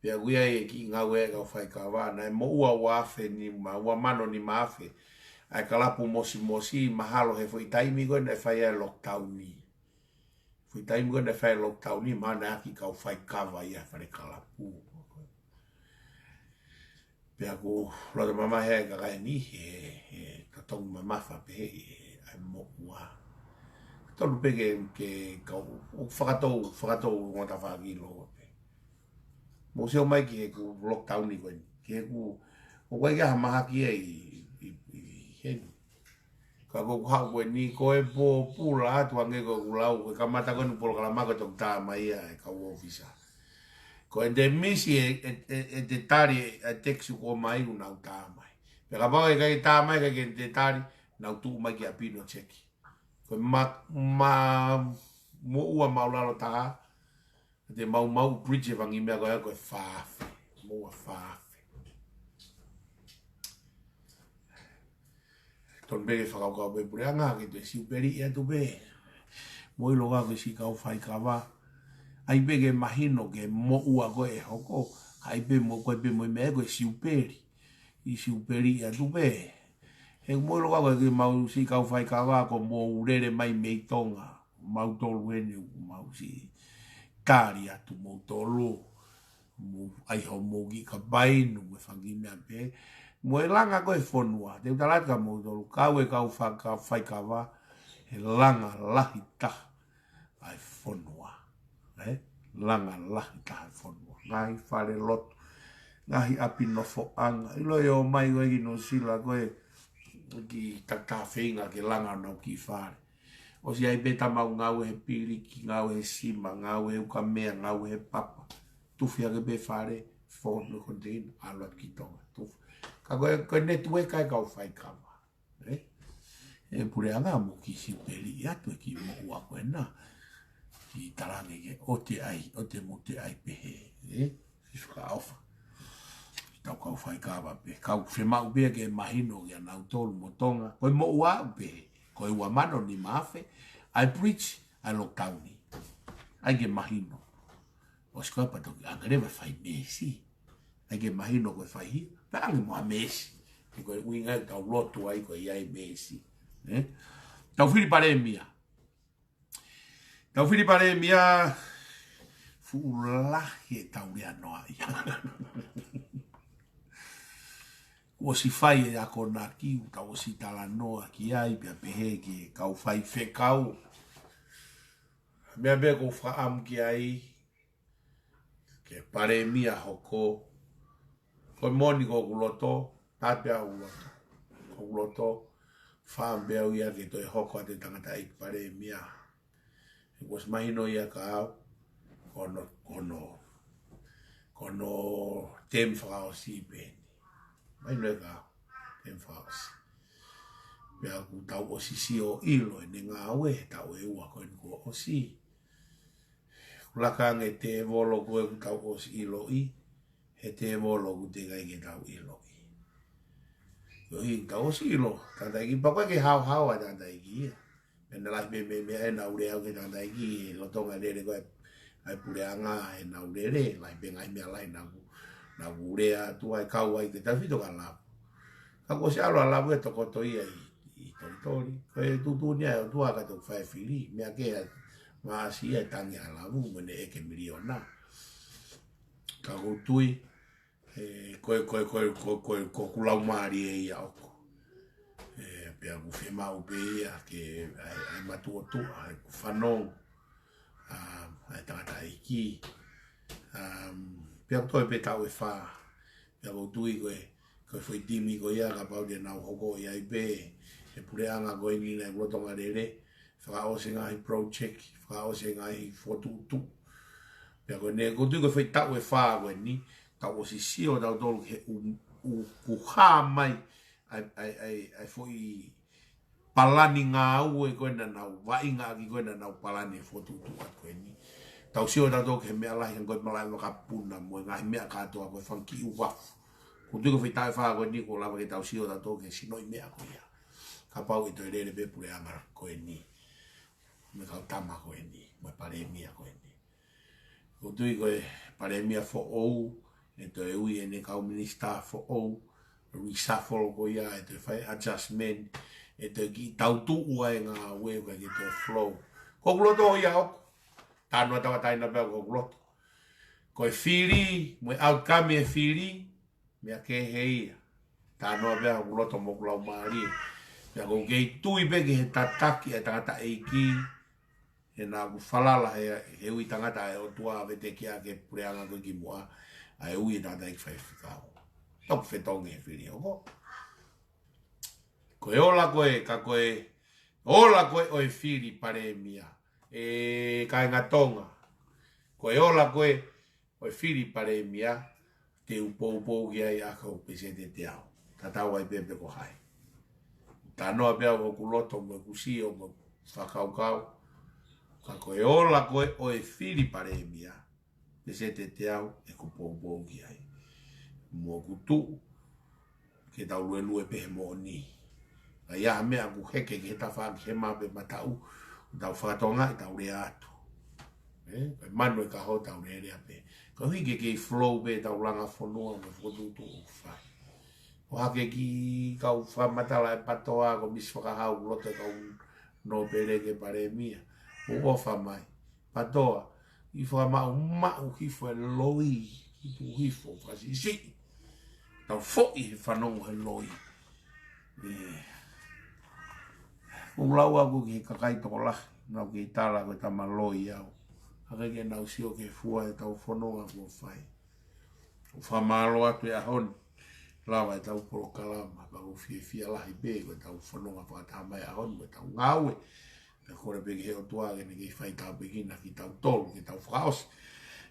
pea ʻoku ʻi ai e kiʻi ngāue ʻa e kau faikava, naʻe moʻua ua afe nima, ua mano nima afe ʻa e kalapu mosimosi, mahalo he foʻi taimi ko ē naʻe fai ai e lockdown ni. Foʻi taimi ko ē naʻe fai e lockdown ni, mahalo naʻe ʻaki e kau faikava ia he fale kalapu. Pea ʻoku ou loto mamahi ai ki he kakai ni, he, he totongi mamafa pē he, he ʻai moʻua. Tonu pē ke, ke kau, ʻoku fakatou, fakatou ngota fakilo pē. Mou sio mai ki heʻeku lockdown ni ko eni. Ki heʻeku, ʻoku ʻikai ke ʻi ai ha mahaki ia ʻi, ʻi, ʻi heni. Ka ko ʻeku haʻu ko eni ko e pōpula atu ange ko ʻeku lau, ko e kamata ko eni polokalama ko e toki tā mai ia ʻe he kau ʻōfisa. Ko ʻete misi e, e, e, ʻete tali e, e text ʻoku ʻomai ʻoku nau tā mai. Pea kapau ʻe ʻikai tā mai, ʻikai ke te tali, nau tuʻu mai ki ʻapi ʻo seki. Ko e ma, ma, moʻua maulalo taha, te mau mau bridge e fanga meʻa ko ia ko e fā afe. Moʻua fā afe. Tonu pē ke fakakaukau pē puleʻanga ke toe siupeli atu pē. Mou ʻilo ko e siʻi kau faikava. ʻAi pē ke mahino ki he moʻua ko ē ʻe hoko. ʻAi pē mo ko e pē mo e meʻa ko e siupeli. ʻI siupeli atu pē. He mou ʻilo ko e kiʻi mau siʻi kau faikava ko mou lele mai mei Tonga. Mautolu eni ʻoku mau siʻi tali atu moutolu. Mou ʻai homou kiʻi kapainu mo e fanga kiʻi meʻa pē. Mo e langa ko ē e fonua. Te u tala atu kia moutolu. Kau e kau faka-, faikava. He langa lahi taha ʻa e fonua. Ē? Langa lahi taha e fonua. Ngaahi fale lotu. Ngaahi ʻapi nofoʻanga. ʻIlo e ō mai ko ē ki Nuʻusila ko e kiʻi takitaha feinga ke langa honau kiʻi fale. ʻOsi ʻai pē tamau ngāue he piliki, ngāue he sima, ngāue he ukamea, ngāue he papa. Tufi hake pē fale, fono container, ʻalu atu ki Tonga. Tufi. Ka ko e, ko e network ʻa e kau faikava. Ē? ʻE puleʻanga mou kiʻi siupeli atu e kiʻi moʻua ko ena. Kiʻi talange ke ʻoua te ʻai, ʻoua te mou toe ʻai pehē. Ē? Siʻi fakaʻofa. Tau kau faikava pē, kau fiemaʻu pē ke mahino kia nautolu mo Tonga. Ko e moʻua pē, ko e ua mano nima afe, ʻa e bridge, ʻa e lockdown ni. ʻAi ke mahino. ʻOsi ko ia pea toki ʻange leva fai meesi. ʻAi ke mahino ko e fai hia, pea ʻange mo ha meesi. He ko e ʻuhinga ʻetau lotu ai ko ia e meesi. Ē? Tau fili Palēmia. Tau fili Palēmia, fuʻu lahi ʻetau lea noa ia. Kuo ʻosi fai e akonaki, tau ʻosi talanoa ki ai, pea pehē ki he kau faifekau. Meʻa pē ʻoku ou fakaʻamu ki ai, ke Palēmia hoko, ko e moʻoni ko ʻeku loto, tā pē ʻeku loto. Ko ʻeku loto, fakaʻamu pē au ia ke toe hoko atu e tangataʻeiki Palēmia. He kuo ʻosi mahino ia kia au, ko hono, ko hono, ko hono term fakaʻosi pē eni. Mahino ia kia au, term fakaʻosi. Pea kuo tau ʻosi sio ʻilo ʻene ngāue, he taʻu ʻe ua ko eni kuo ʻosi. Kuo laka ange tēvolo ko ē kuo tau ʻosi ʻiloʻi, he tēvolo kuo teʻeki ai ke tau ʻiloʻi. Koeʻuhi kuo tau ʻosi ʻilo, tangataʻeiki, pea ʻoku ʻikai ke haohaoa e tangataʻeiki ia. Meʻa naʻe lahi pē meʻa, meʻa ʻe nau lea au ki he tangataʻeiki, he lolotonga e lele ko ē ʻa e puleʻanga, ʻe nau lele, lahi pē ngaahi meʻa lahi naʻa ku, naʻa ku lea atu ai, kau ai ke tau fito ka lapu. Ka kuo ʻosi ʻalu ʻa lapu e tokoto ia ʻi, ʻi Tolitoli. Ko e tuʻutuʻuni ia ʻa e ʻOtua ka toki fai e fili, meʻa kehe ʻa Maʻasi ia ʻe tangi ʻa lapu, mo ʻene ʻeke miliona. Ka ʻoku ou tui, ē, ko e, ko e, ko e, ko e, ko e, ko ʻeku laumālie ia ʻoku. Ē, pea ʻoku fiemaʻu pē ia ke ʻai, ʻai matuʻotuʻa, ʻai ʻeku fanongo, ʻa, ʻa e tangataʻeiki. Um, pea ʻoku toe pē taʻu ʻe fā. Pea ʻoku ou tui ko e, ko e foʻi timi ko ia kapau te nau hoko ʻi ai pē, he puleʻanga ko eni naʻe lolotonga lele, fakaʻosi e ngaahi project, fakaʻosi e ngaahi fokotuʻutuʻu. Pea ko eni, ʻoku ou tui ko e foʻi taʻu ʻe fā ko eni, tau ʻosi sio tautolu ki he ʻu, ʻu, ʻoku hā mai, ʻa e, ʻa e, ʻa e, ʻa e foʻi palani ngāue ko ē naʻa nau vaʻinga ʻaki ko ē naʻa nau palani e fokotuʻutuʻu atu ko eni. Tau sio tautolu ki he meʻa lahi hangē ko e malaʻe vakapuna mo e ngaahi meʻa kātoa ko e fanga kiʻi uafu. ʻOku ou tui ko e foʻi taʻu ʻe fā ko eni kuo lava ke tau sio tautolu ki he sinoʻi meʻa ko ia. Kapau ʻe toe lele pē puleʻanga ko eni. Mo e kau tama ko eni, mo e Palēmia ko eni. ʻOku ou tui ko e Palēmia foʻou, ʻe toe ui ʻene kau minisitā foʻou, reshuffle ko ia, ʻe toe fai adjustment, ʻe toe kiʻi tautuʻu ai e ngāue, ʻikai ke toe flow. Ko ʻeku loto ia ʻoku. Talanoa tauʻatāina pē ʻa ʻeku loto. Ko e fili, mo e outcome e fili, meʻa kehe ia. Talanoa pē ʻa ʻeku loto mo ʻeku laumālie. Pea ʻoku ou kei tui pē ki he tataki ʻa e tangataʻeiki, he naʻa ku falala he, he ui tangata ʻa e ʻOtua ʻo vetekia ki he puleʻanga ko ē kimuʻa, ʻa e ui e tangataʻeiki faifekau. Toku fetongi he fili hoko. Ko e ola ko ē, ka ko e ola ko ē ʻo e fili Palēmia. ʻE kāinga Tonga. Ko e ola ko ē ʻo e fili Palēmia, te u poupou ki ai ʻa e kau peseti ʻe teau. Tatau ai pē pe ko hai. Talanoa pē ʻa ʻeku loto mo ʻeku sio mo ʻeku fakakaukau. Ka ko e ola ko ē ʻo e fili Palēmia, peseti ʻe teau ʻeku poupou ki ai. Mo ʻeku tuʻu, ke tau luelue pē he moʻoni. ʻA ia ha meʻa ʻoku heke ki he tafaʻaki hema pe mataʻu, ʻoku tau fakatokangaʻi tau lea atu. Ē, ko e manu e kaho tau lea pē. Koeʻuhi ke kei flow pē ʻetau langa fonua mo e fokotuʻutuʻu ʻoku fai. ʻO hake ki he kau fakamatala ʻe Patoa, ko Misi Fakahau, loto e kau nōpele ki he Palēmia. ʻOku ʻofa mai. Patoa, ʻi fakamaʻumaʻu hifo e loi, ʻi tuʻu hifo, fakasiʻisiʻi. Tau foʻi he fanongo he loi. Ē. ʻOku ou lau ʻaku ki he kakai tokolahi, naʻa ku kei tala ko e tama loi au. ʻIkai ke nau sio ki he fua ʻetau fononga kuo fai. ʻOku ou fakamālō atu he ʻaho ni. Lava ʻetau polokalama, pea ʻoku ou fiefia lahi pē, ko ʻetau fononga fakataha mai he ʻaho ni, ko ʻetau ngāue. Pea kole pē ki he ʻOtua ke ne kei fai tāpuekina kitautolu, ke tau fakaʻosi.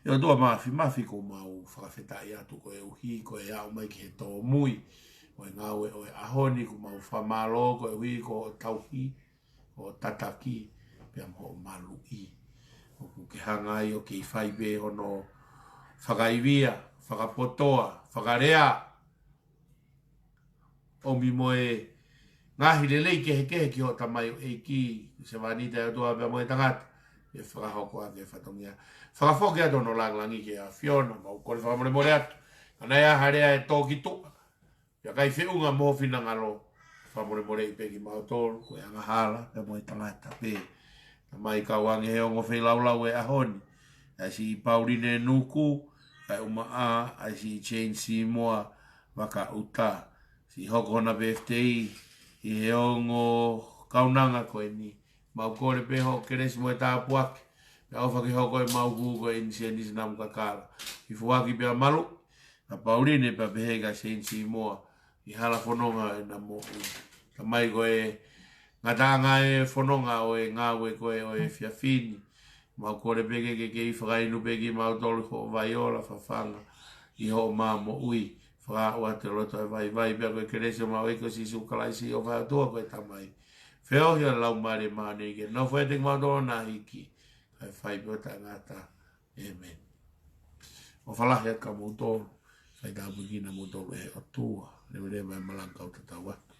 ʻE ʻOtua Māfimafi, ʻoku mau fakafetaʻi atu koeʻuhi ko e aʻu mai ki he tōmui ʻo e ngāue ʻo e ʻaho ni, ʻoku mau fakamālō koeʻuhi ko hoʻo tauhi, hoʻo tataki, pea mo hoʻo maluʻi. ʻOku ke hanga ai ʻo kei fai pē hono fakaivia, fakapotoa, fakalea, ʻomi mo e ngaahi lelei kehekehe ki hoʻo tamaioʻeiki, sevāniti ʻa e ʻOtua pea mo e tangata, ʻe fakahoko ʻaki e fatongia. Fakafoki atu hono langilangi ki he ʻAfiona, mau kole fakamolemole atu. Ka naʻe ʻi ai ha lea ʻe tō ki tuʻa, pea ʻikai feʻunga mo ho finangalo, fakamolemoleʻi pē kimautolu, ko e angahala pea mo e tangata pē. Tamai, kau ange he ongo feilaulau ʻo e ʻaho ni, ʻa siʻi Pauline Nuku, kae ʻumaʻā ʻa siʻi Jane Seymour Vakaʻuta, siʻi hoko hona birthday ʻi he ongo kaunanga ko eni. Mau kole pē hoʻo kelesi mo e tāpuaki, pea ʻofa ke hoko ʻemau hū ko eni Senisi Namukakala, ʻi Fuaki pea Malu, ʻa Pauline pea pehē kia Jane Seymour, ʻi hala fononga ʻena moʻui. Tamai, ko e ngataʻanga e fononga ʻo e ngāue ko ē ʻo e efiafi ni, mau kole pē ke ke kei fakainu pē kimautolu hoʻo vaiola fafanga ʻi hoʻo mā moʻui. Fakaaʻu atu e loto ʻo e vaivai pea ko e kelesi ʻo homau ʻEiki ko Sīsū Kalaisi, ʻofa ʻa e ʻOtua ko e Tamai, feohi ʻa e Laumālie Māʻoniʻoni ke nofo ʻiate kimautolu ʻo hiki, kae fai pē ʻo taʻengata. ʻĒmeni. ʻOfa lahi atu kia moutolu, fai tāpuekina moutolu ʻe he ʻOtua, leveleva e malanga kau tatau atu.